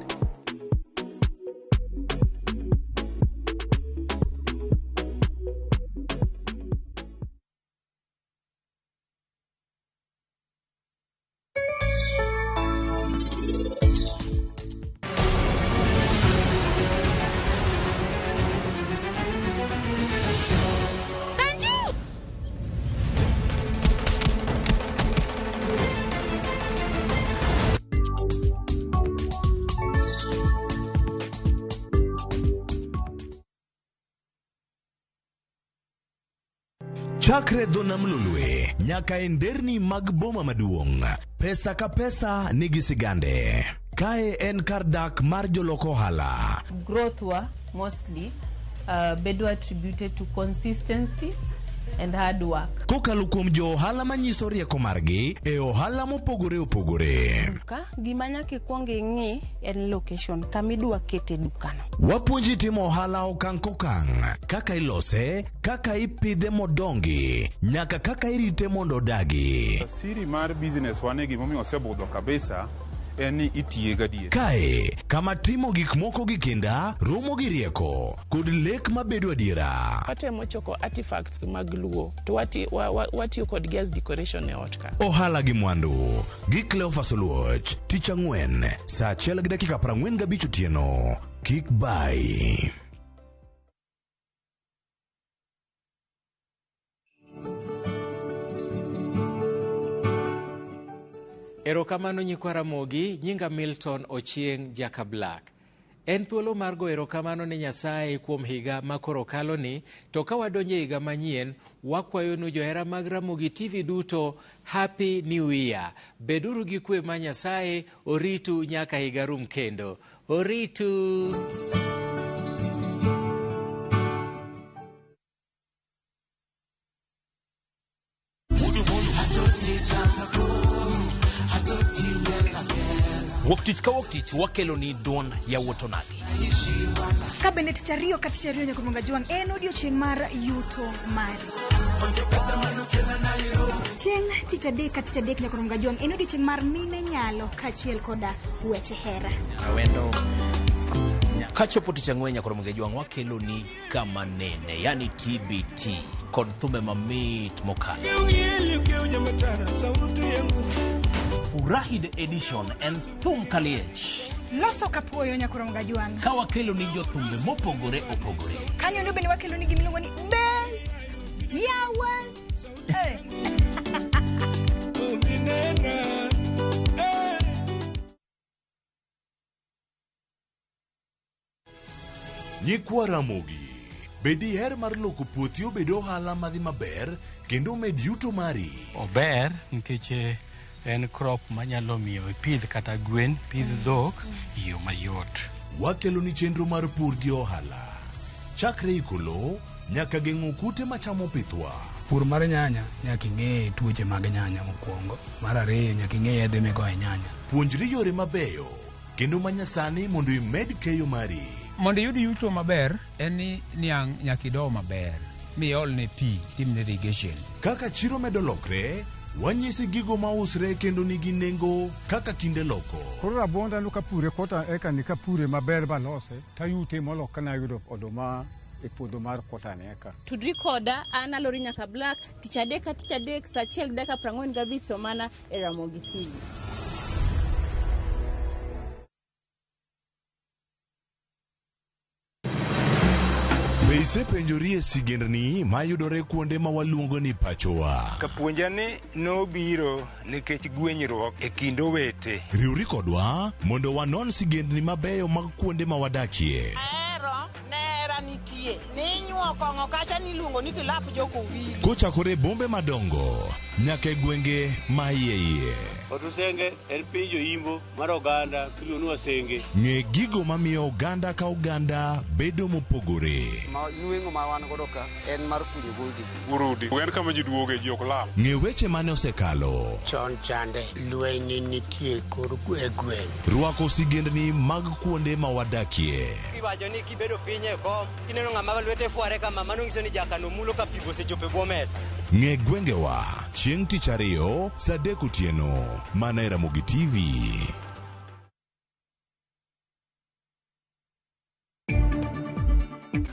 Sanju! Chakre dho nam Lolwe nyaka e nderni mag boma maduong', pesa ka pesa nigi sigande. Kae en kar dak mar jolok ohala. Growth wa mostly bedo attributed to consistency and hard work. Kokalo kuom jo ohala manyiso rieko margi e ohala mopogore opogore. Duka gima nyaka ikwong ing'i en location kama idwa kete dukano. Wapuonji timo ohala okang' kokang', kaka ilose, kaka ipidhe modongi, nyaka kaka irite mondo odagi. Siri mar business wane gimomiyo osebudho kabisa en ni itiye gadier. Kae, kama timo gik moko gi kinda, romo gi rieko, kod lek mabedo adiera. Watemo choko artifacts mag Luo to watiyo kodgi as decoration e ot ka. Ohala gi mwandu gi Cleophas Oluoch, tich ang'wen, saa 1:45 otieno. Kik bai. Erokamano nyikwa Ramogi, nyinga Milton Ochieng' Jaka Black. En thuolo mar go erokamano ne Nyasaye kuom higa ma koro kaloni, to ka wadonjo e higa manyien, wakwayonu johera mag Ramogi TV duto Happy New Year. Beduru gi kwe ma Nyasaye oritu nyaka higa rum kendo. Oritu! Wuok tich ka wuok tich wakeloni duond yawuot onagi. Ka bende tich ariyo ka tich ariyo nyaka Jwang' en odiochieng' mar yuto mari. Chieng' tich adek ka tich adek nyaka Jwang' en odiochieng' mar mine nyalo kaachiel koda weche hera. Kachopo tich ang'wen nyaka Jwang' wakeloni kama nene, yani TBT kod thumbe mamit mokalo. Furahi the edition en thum kaliech. Loso kapuoyo nyaka Jwang'. Ka wakeloni jothumbe mopogore opogore. Kanyo no bende wakeloni gimiluongo ni be yawa. Nyikwa Ramogi, be diher mar loko puothi obed ohala madhi maber kendo med yuto mari? Ober nikech en crop manyalo miyo ipidh kata gwen, pidh dhok e yo mayot. Wakeloni chenro mar pur gi ohala. Chakre iko lowo nyaka geng'o kute machamo pithwa. Pur mar nyanya nyaka ing'e tuoche mag nyanya mokwongo. Mar ariyo nyaka ing'e yedhe migoyo e nyanya. Puonjri yore mabeyo kendo manyasani mondo imed keyo mari. Mondo iyud yuto maber en ni niang' nyaka ido maber miolne pi timne irrigation. Kaka chiro medo lokre, wanyisi gigo mausre kendo nigi nengo kaka kinde loko. Koro rabuonda no kapure kota eka ni kapure maber balose tayute molo kana ayudo oduma e puodho mar kota ni eka. Tudri koda an Alori Nyaka Black tich adek ka tich adek saa achiel gi dakika 45 to mana e Ramogi TV. Be isepenjori e sigendni mayudore kuonde ma waluongo ni pachowa? Kapuonja ni nobiro nikech gwenyruok e kind owete. Riwri kodwa mondo wanon sigendni mabeyo mag kuonde ma wadakie. Ahero nera nitie ninyuo kong'o kacha niluongo ni kilap jokowili. Kochakore e bombe madongo nyaka e gwenge ma iye iye. Otusenge en piny joimbo mar oganda miluongo ni Wasenge. Ng'e gigo mamiyo oganda ka oganda bedo mopogore. Ma nweng'o ma wan godo ka en mar kunyo goldi. Urudi en kama ji duoge ji ok lal. Ng'e weche mane osekalo. Chon chande lweny nitie kor e gweng'. Rwako sigendni mag kuonde ma wadakie. Iwacho ni kibedo piny e kom kineno ng'ama lwete fware kama mano nyiso ni jakano mulo ka pi osechopo e bwo mesa. Ng'e gwengewa chieng' tich ariyo saa 3 otieno mana e Ramogi TV.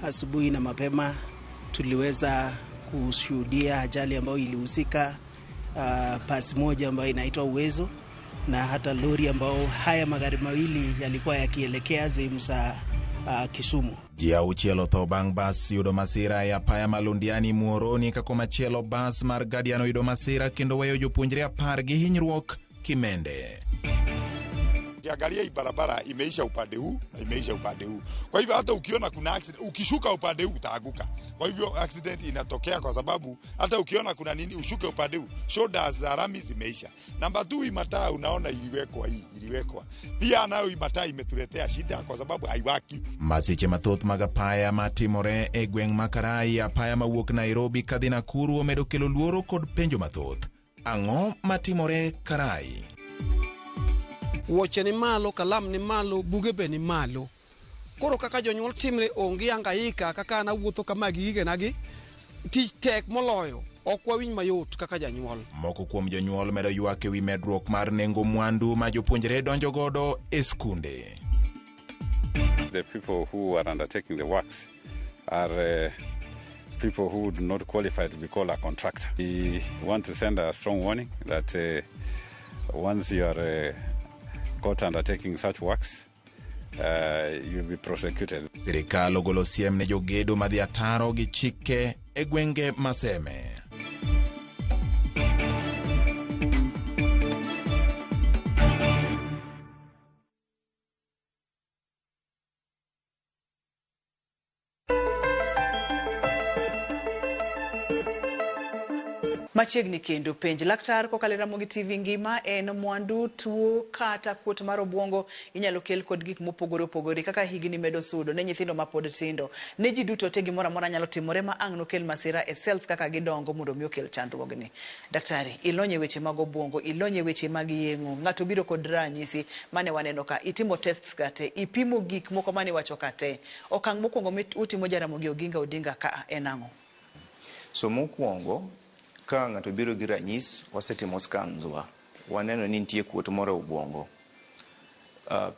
Asubuhi na mapema tuliweza kushuhudia ajali ambayo ilihusika pasi moja ambayo inaitwa Uwezo na hata lori ambao haya magari mawili yalikuwa yakielekea sehemu za Kisumu. Ji auchiel otho bang' bas yudo masira e apaya ma Londiani Muhoroni ka komachielo bas mar Guardian oyudo masira kendo weyo jopuonjre 10 gi hinyruok Kimende. Ukiangalia hii barabara imeisha upande huu na imeisha upande huu. Kwa hivyo hata ukiona kuna accident, ukishuka upande huu utaanguka. Kwa hivyo accident inatokea kwa sababu hata ukiona kuna nini ushuke upande huu, shoulders za rami zimeisha. Namba 2, hii mataa unaona iliwekwa hii, iliwekwa. Pia nayo hii mataa imetuletea shida kwa sababu haiwaki. Masiche mathoth mag apaya matimore e gweng' ma Karai, apaya mawuok Nairobi kadhi Nakuru omedo kelo luoro kod penjo mathoth. Ang'o matimore Karai? Wuoche ni malo, kalam ni malo, buge be ni malo. Koro kaka jonyuol timre onge hangaika kaka an awuotho kama gi gigenagi, tich tek moloyo, ok wawinj mayot kaka janyuol. Moko kuom jonyuol medo ywak ewi medruok mar nengo mwandu ma jopuonjre donjo godo e skunde. The people who are undertaking the works are people who do not qualify to be called a contractor. We want to send a strong warning that once you are caught undertaking such works, you'll be prosecuted. Sirikal ogolo siem ne jogedo madhi ataro gi chike e gwenge Maseme. Machiegni kendo penj laktar kokalo e Ramogi TV ngima en mwandu tuo kata kuot mar obuongo inyalo kel kod gik mopogore opogore kaka higni medo sudo ne nyithindo mapod tindo. Ne ji duto te gimoro amora nyalo timore ma ang' nokel masira e cells kaka gidongo mondo mi okel chandruogni. Daktari, ilony e weche mag obuongo, ilony e weche mag yeng'o, ng'ato biro kod ranyisi mane waneno ka, itimo tests ka te, ipimo gik moko mane iwacho ka te. Okang' mokwongo mitimo Jaramogi Oginga Odinga ka en ang'o? So mokwongo, ka ng'ato biro gi ranyis, wasetimo scans wa, waneno ni nitie kuot moro e obwongo.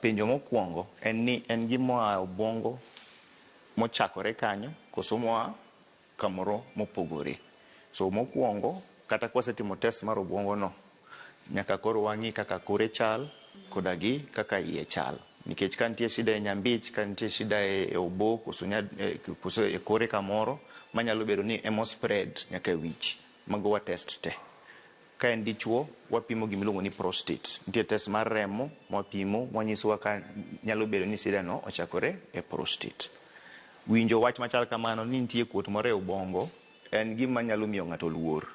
Penjo mokwongo en ni en gimoa e obwongo mochakore kanyo koso moa kamoro mopogore. So mokwongo, kata kwasetimo test mar obwongo no, nyaka koro wang'i kaka kore chal koda gi kaka iye chal. Nikech ka nitie shida e nyambich, ka nitie shida e obo koso, koso e kore kamoro, manyalo bedo ni emo spread nyaka e wich. Mago wa test te. Ka en dichuo, wapimo gimiluongo ni prostate. Nitie test mar remo mwapimo, mwanyisowa ka nyalo bedo ni shida no ochakore e prostate. Winjo wach machal kamano ni nitie kuot moro e obwongo en gima nyalo miyo ng'ato luor.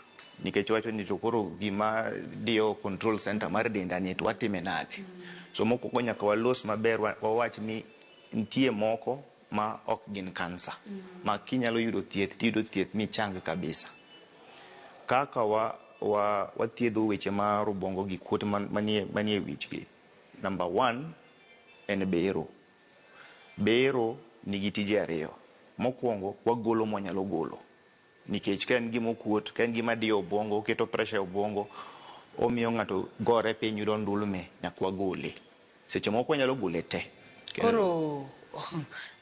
Nikech wacho ni to koro gima diyo control center mar denda ni to watime nade. So mokwongo nyaka walos maber wawach ni nitie moko ma ok gin kansa. Ma kinyalo yudo thieth tiyudo thieth michang kabisa. Kaka wathiedho weche mar obwongo gi kuot manie wich gi. Number 1 en bero. Bero nigi tije ariyo. Mokwongo wagolo mwanyalo golo. Nikech ka en gima okuot, ka en gima diyo obwongo, oketo pressure e obwongo, omiyo ng'ato gore piny yudo ndulme, nyaka wagole. Seche moko wanyalo gole te. Koro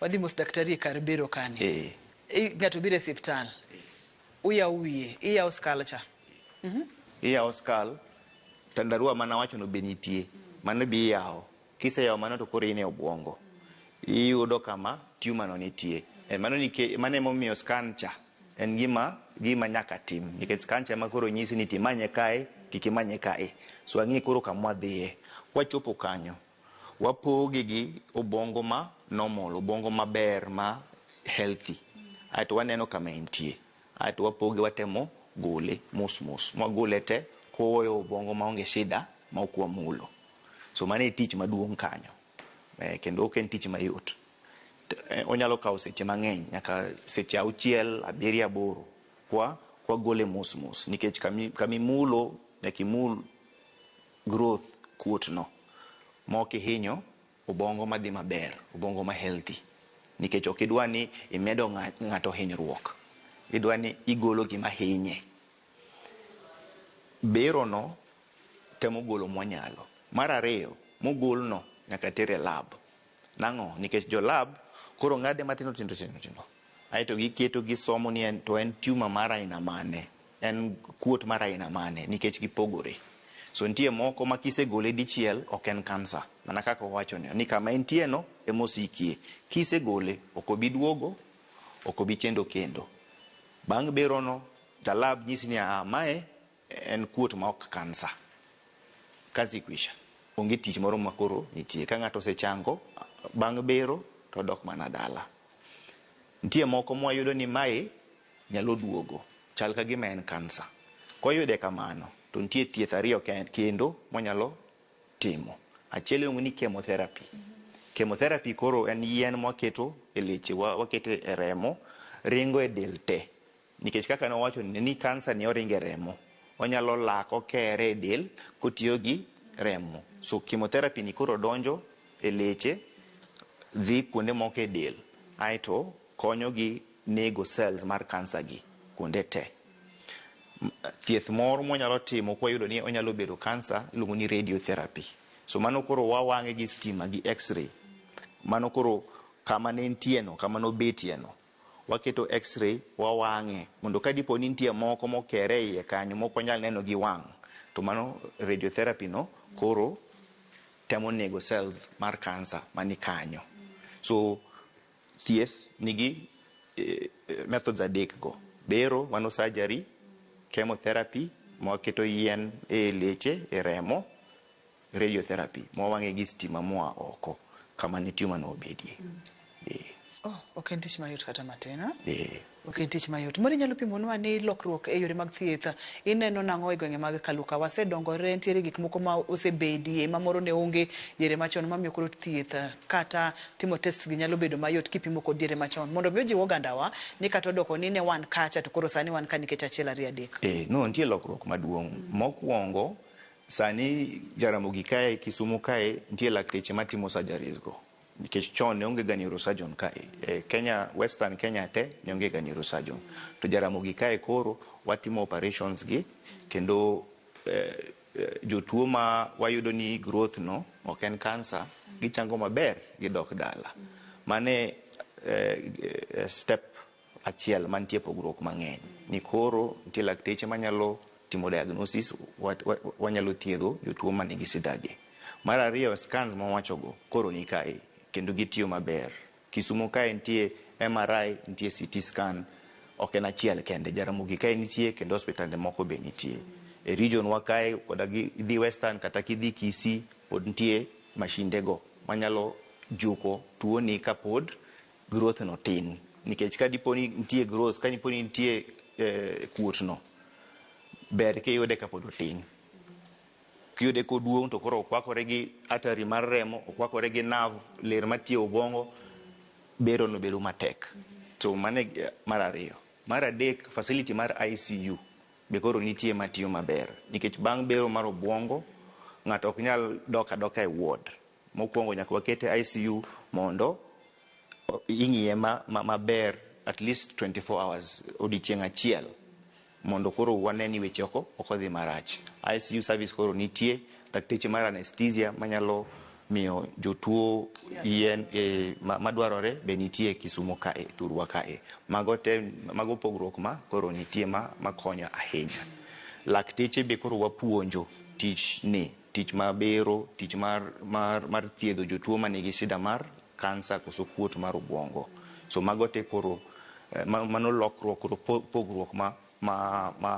wadhi mos daktari e kar bero kani. Ng'ato biro e osiptal, uyawo wiye, iyawo skull cha. Iyawo skull, tandarua manawacho no be nitie. Mano be iyawo. Kiseyawo mano to koro in e obwongo. Iyudo kama tumor no nitie. Mano emomiyo scan cha en gima nyaka tim. Nikech scan cha ema koro nyisi ni timanye kae, kik imanye kae. So ang'e koro kama wadhiye. Kwachopo kanyo, wapoge gi obwongo ma normal, obwongo maber ma healthy. Aeto waneno kama entie. Aeto wapoge watemo gole mos mos. Mwagole te koweyo obwongo maonge shida ma ok wamulo. So mano e tich maduong' kanyo. Kendo ok en tich mayot. Onyalo kawo seche mang'eny, nyaka seche 6, 7, 8 kwa gole mos mos. Nikech kamimulo, nyaka imul growth kuot no. Ma ok ihinyo obwongo madhi maber, obwongo ma healthy. Nikech ok idwa ni imedo ng'ato hinyruok. Idwa ni igolo gima hinye. Bero no temo golo mwanyalo. Mar ariyo, mogol no nyaka ter e lab. Nang'o? Nikech jo lab koro ng'ade matindo tindo tindo tindo. Aeto giketo gisomo ni en to en tumor mar aina mane, en kuot mar aina mane, nikech gipogore. So nitie moko ma kisegole dichiel ok en kansa. Mana kaka wawacho ni kama entie no emosikie. Kisegole ok obi duogo, ok obi chendo kendo. Bang' bero no, ja lab nyisi ni mae en kuot ma ok kansa. Kazi kwisha. Onge tich moro ma koro nitie. Ka ng'ato osechango, bang' bero to odok mana dala. Nitie moko mwayudo ni mae nyalo duogo, chal ka gima en kansa. Koyude kamano, to nitie thieth ariyo kendo mwanyalo timo. Achiel iluongo ni chemotherapy. Chemotherapy koro en yien mwaketo e leche, waketo e remo, ringo e del te. Nikech kaka nowacho ni kansa ni oringo e remo. Onyalo lak okere e del kotiyo gi remo. So chemotherapy ni koro donjo e leche, dhi kuonde moko e del. Aeto konyo gi nego cells mar kansa gi kuonde te. Thieth moro mwanyalo timo kwayudo ni onyalo bedo kansa iluongo ni radiotherapy. So mano koro wawang'e gi stima gi x-ray. Mano koro kama ne entie no, kama nobetie no. Waketo x-ray, wawang'e mondo ka dipo ni nitie moko mokere iye kanyo mok wanyal neno gi wang', to mano radiotherapy no koro temo nego cells mar kansa mani kanyo. So thieth nigi methods adek go. Bero, mano surgery, chemotherapy, mwaketo yien e leche, e remo, radiotherapy, mwawang'e gi stima moa oko kama ne tumor no obedie. Oh, ok en tich mayot kata matin. Ha? Eh. Ok en tich mayot. Moro inyalo pimonwa ni lokruok e yore mag thieth ineno nang'o e gwenge mag Kaluka? Wasedongore, nitiere gik moko ma osebedie ma moro ne onge diere machon mamiyo koro thieth kata timo test gi nyalo bedo mayot kipimo kod diere machon. Mondo mi ojiw ogandawa ni kata odoko ni ne wan kacha to koro sani wan ka nikech achiel ariyo adek. Eh, no nitie lokruok maduong'. Mokwongo, sani Jaramogi kae, Kisumu kae, nitie lakteche matimo surgeries go. Nikech chon ne onge ga neurosurgeon kae. E Kenya, Western Kenya te ne onge ga neurosurgeon. To Jaramogi kae koro watimo operations gi kendo eh, jotuo ma wayudo ni growth no ok en cancer, gichango maber gidok dala. Mane step achiel mantie pogruok mang'eny. Ni koro nitie lakteche manyalo timo diagnosis, wanyalo thiedho jotuo manigi sida gi. Mar ariyo, scans mawachogo koro ni kae kendo gitiyo maber. Kisumu kae nitie MRI, nitie CT scan, ok en achiel kende. Jaramogi kae nitie kendo hospitande moko be nitie. E region wa kae koda idhi Western kata kidhi Kisii pod nitie mashinde go manyalo juko tuoni kapod growth no tin. Nikech ka dipo ni nitie growth, ka dipo ni nitie kuot no, ber kiyude kapod otin. Kiyude koduong' to koro okwakore gi artery mar remo, okwakore gi nerve, ler matiyo obwongo, bero no bedo matek. So mano e mar ariyo. Mar adek, facility mar ICU be koro nitie matiyo maber. Nikech bang' bero mar obwongo, ng'ato ok nyal dok adoka e ward. Mokwongo nyaka wakete ICU mondo ing'iye maber at least 24 hours, odiochieng' achiel. Mondo koro wane ni weche ok odhi marach. ICU service koro nitie, dakteche mar anesthesia manyalo miyo jotuo yien madwarore be nitie Kisumu kae, thurwa kae. Mago te, mago pogruok ma koro nitie makonyo ahinya. Lakteche be koro wapuonjo tich ni, tich mabero, tich mar thiedho jotuo manigi shida mar kansa koso kuot mar obwongo. So mago te koro mano lokruok koro pogruok ma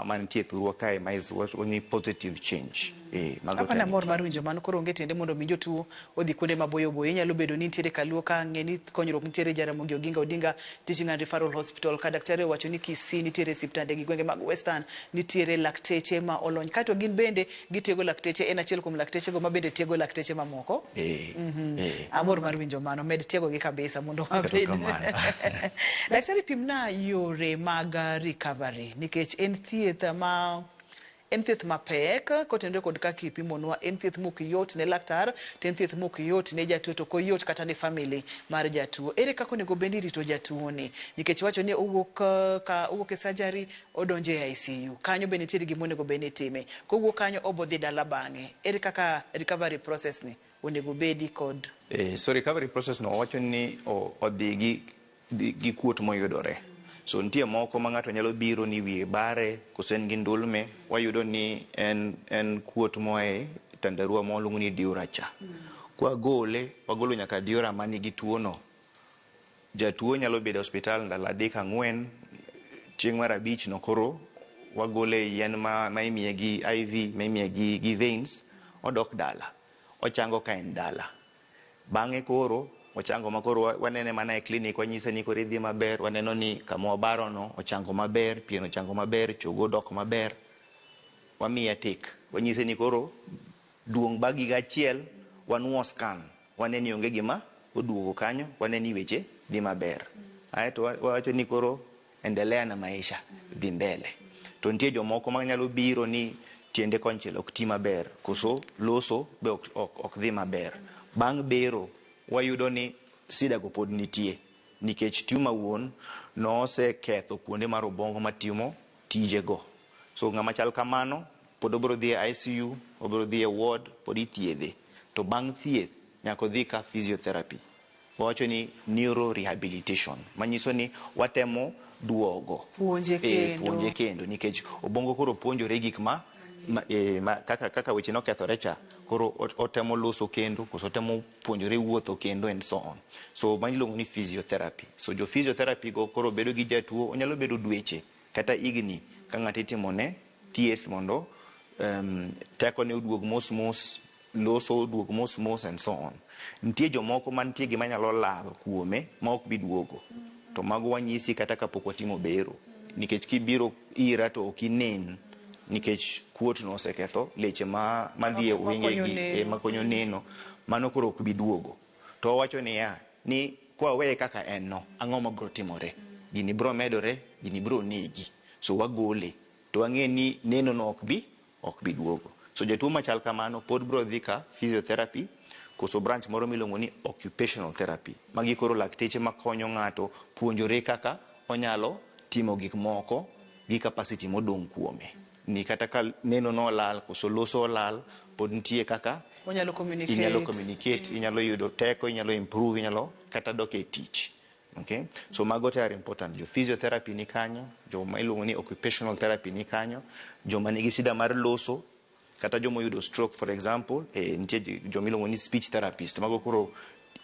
mantie thurwa kae ma is what ni positive change. Mago Apana te mor mar winjo mano koro onge tiende mondo mi jotuo odhi kuonde maboyo boyo. Inyalo bedo ni nitiere Kaluo ka ng'e ni konyruok nitiere Jaramogi Oginga Odinga Teaching and Referral Hospital ka daktari owacho ni Kisii nitiere siptande gi gwenge mag Western nitiere lakteche ma olony. Kato gin bende gitiego lakteche, en achiel kuom lakteche go ma bende tiego lakteche mamoko. Amor mar winjo mano, med tiego gi kabisa mondo wabed. Erokamano. Daktari pimna yore mag recovery nikech en thieth mapek kotenore kod kaka ipimonwa en thieth mok yot ne laktar to en thieth mok yot ne jatuo to ok oyot kata ne family mar jatuo. Ere kaka onego bed ni irito jatuo ni nikech iwacho ni owuok ka owuok e surgery odonjo e ICU kanyo be nitiere gima onego bed ni itime kowuok kanyo obo dhi dala bang'e ere kaka recovery process ni onego bedi kod So recovery process no wacho ni odhi gi kuot moyudore. So nitie moko ma ng'ato nyalo biro ni wiye bare koso en gi ndulme, wayudo ni en kuot moa e tandarua ma waluongo ni dura cha. Kwagole, wagolo nyaka dura manigi tuo no. Jatuo nyalo bedo e osiptal ndalo 3 4, chieng' mar abich no koro wagole yien ma imiye gi IV, ma imiye gi veins, odok dala. Ochango ka en dala. Bang'e koro ochango ma koro wanene mana e klinik wanyise ni koro idhi maber, waneno ni kama wabaro no ochango maber, pien ochango maber, chogo odok maber. Wamiye tik, wanyise ni koro duong' bang' higa achiel wanuo scan, wane ni onge gima oduogo kanyo, wane ni weche dhi maber. Aeto wawacho ni koro endelea na maisha, dhi mbele. To nitie jomoko manyalo biro ni tiende konchiel ok ti maber, koso loso be ok dhi maber. Bang' bero wayudo ni sida go pod nitie nikech tumor wuon noseketho kuonde mar obwongo matimo tijego. So ng'ama chal kamano pod obiro dhi e ICU, obiro dhi e ward, pod ithiedhe. To bang' thieth nyaka odhi ka physiotherapy. Wawacho ni neuro rehabilitation, manyiso ni watemo duogo Puonje kendo. Puonje kendo nikech obwongo koro puonjore gik ma kaka weche nokethore cha koro otemo loso kendo koso otemo puonjore wuotho kendo and so on. So mano iluongo ni physiotherapy. So jo physiotherapy go koro bedo gi jatuo onyalo bedo dweche kata higni ka ng'ato itimone thieth mondo tekone oduog mos mos. loso oduog mos mos and so on. Nitie jomoko mantie gima nyalo lal kuome ma ok bi duogo. To mago wanyisi kata kapok watimo bero. Nikech kibiro ira to ok inen nikech kuot no oseketho leche ma madhi e Makonyo wenge gi neno. makonyo neno mano koro ok bi duogo. To wawacho niya ni kwaweye kaka en no ang'o mabiro timore? Gini biro medore, gini biro negi. So wagole to wang'e ni neno no ok bi duogo. So jatuo machal kamano pod biro dhi ka physiotherapy koso branch moro miluongo ni occupational therapy. Magi koro lakteche makonyo ng'ato puonjore kaka onyalo timo gik moko gi capacity modong' kuome. Ni kata ka neno no olal koso loso olal pod nitie kaka Onyalo communicate. Inyalo communicate, inyalo yudo teko, inyalo improve, inyalo kata dok e tich. Okay? So mago te are important. Jo physiotherapy ni kanyo, joma iluongo ni occupational therapy ni kanyo, joma nigi shida mar loso, kata joma oyudo stroke for example, nitie joma iluongo ni speech therapist. Mago koro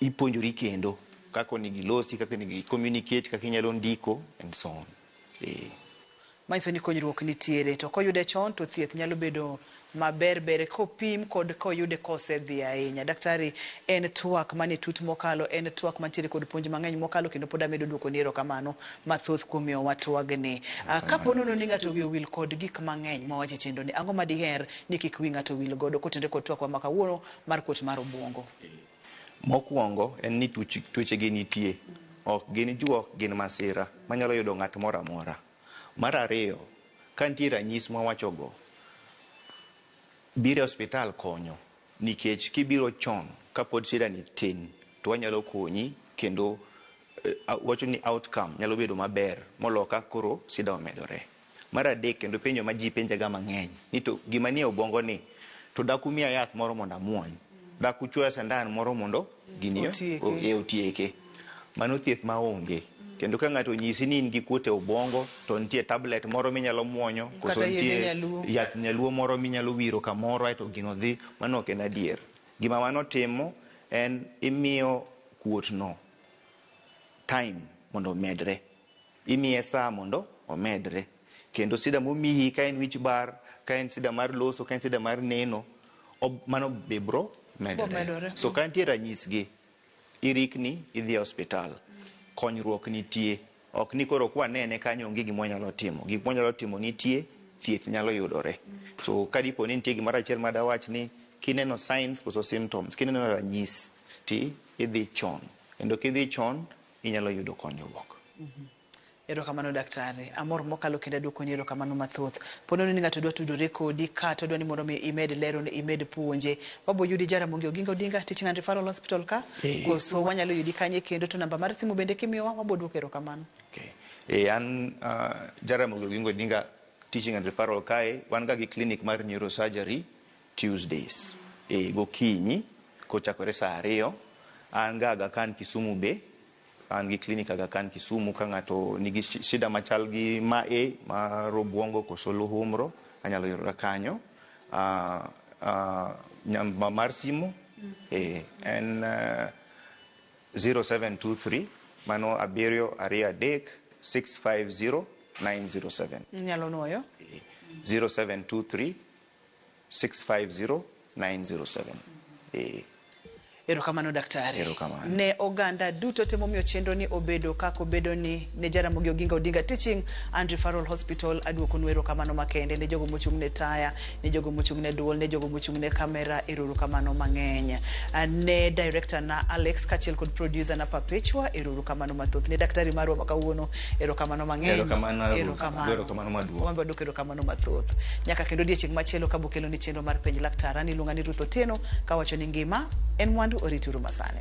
ipuonjori kendo kaka onego ilosi, kaka onego i-communicate, kaka inyalo ndiko and so on. Manyiso ni konyruok nitiere to koyude chon to thieth nyalo bedo maber ber kopim kod koyude kosedhi ahinya. Daktari, en twak mane tut mokalo, en twak mantiere kod puonj mang'eny mokalo kendo pod amedo duoko ni erokamano mathoth kuom miyowa twagni. Kapo nono ni ng'ato wiye owil kod gik mang'eny mawacho e chenro ni, ang'o ma diher ni kik wi ng'ato wil godo kotenore kod twakwa ma kawuono mar kuot mar obuongo? Mokwongo en ni tuoche gi nitie. Ok gin juok, gin masira manyalo yudo ng'at moro amora. Mar ariyo, ka nitie ranyisi mwawachogo, biro e osiptal konyo nikech kibiro chon kapod shida ni tin to wanyalo konyi kendo wacho ni outcome nyalo bedo maber moloyo ka koro shida omedore. Mar adek kendo penjo ma ji penjaga mang'eny ni to gima nie obwongo ni to dak umiya yath moro mondo amuony, dak uchuoya sandan moro mondo gini otieke. Mano thieth maonge. Kendo ka ng'ato onyisi ni in gi kuot e obwongo to nitie tablet moro minyalo muonyo koso nitie yath nyaluo moro minyalo wiro kamoro aeto gino dhi, mano ok en adier. Gima mano timo en imiyo kuot no time mondo omedre. Imiye saa mondo omedre. Kendo sida momiyi ka en wich bar, ka en sida mar loso, ka en sida mar neno, mano be biro medore. So ka nitie ranyisgi, irikni idhi e osiptal. Konyruok nitie. Ok ni koro kwanene kanyo onge gima wanyalo timo. Gik mwanyalo timo nitie, thieth nyalo yudore. So ka dipo ni nitie gimoro achiel madawach ni kineno signs koso symptoms, kineno ranyisi, ti idhi chon. Kendo kidhi chon, inyalo yudo konyruok. Erokamano daktari. Amor mokalo kendo aduoko ni erokamano mathoth. Po nono ni ng'ato dwa tudore kodi kata dwa ni mondo mi imed lero imed puonje, wabo yudi Jaramogi Oginga Odinga Teaching and Referral Hospital ka, koso wanyalo yudi kanye kendo to namba mar simu bende kimiyowa wabo duoko erokamano. Okay. An Jaramogi Oginga Odinga Teaching and Referral kae, wan ga gi clinic mar neurosurgery Tuesdays. Gokinyi kochakore saa 2, an ga Aga Khan Kisumu be. An gi clinic Aga Khan Kisumu ka ng'ato nigi shida machal gi mae mar obwongo koso luhumro, anyalo yudora kanyo. Namba mar simu en 0723 mano 7 2 3 650 907. Inyalo nuoyo? 0723 650 907. Erokamano daktari. Erokamano. Ne oganda duto te momiyo chenro ni obedo kaka obedo ni ne Jaramogi Oginga Odinga Teaching and Referral Hospital aduokonu erokamano makende ne jogo mochung' ne taya, ne jogo mochung' ne duol, ne jogo mochung' ne kamera, erokamano mang'eny. Ne director na Alex kaachiel kod producer na Perpetua, erokamano mathoth. Ne daktari marwa ma kawuono, erokamano mang'eny. Erokamano. Erokamano maduong'. Wan be waduoko erokamano mathoth. Nyaka kendo odiechieng' machielo ka bokelo ni chenro mar Penj Laktar. An iluonga ni Ruth Otieno kawacho ni ngima en mwandu, orituru masani.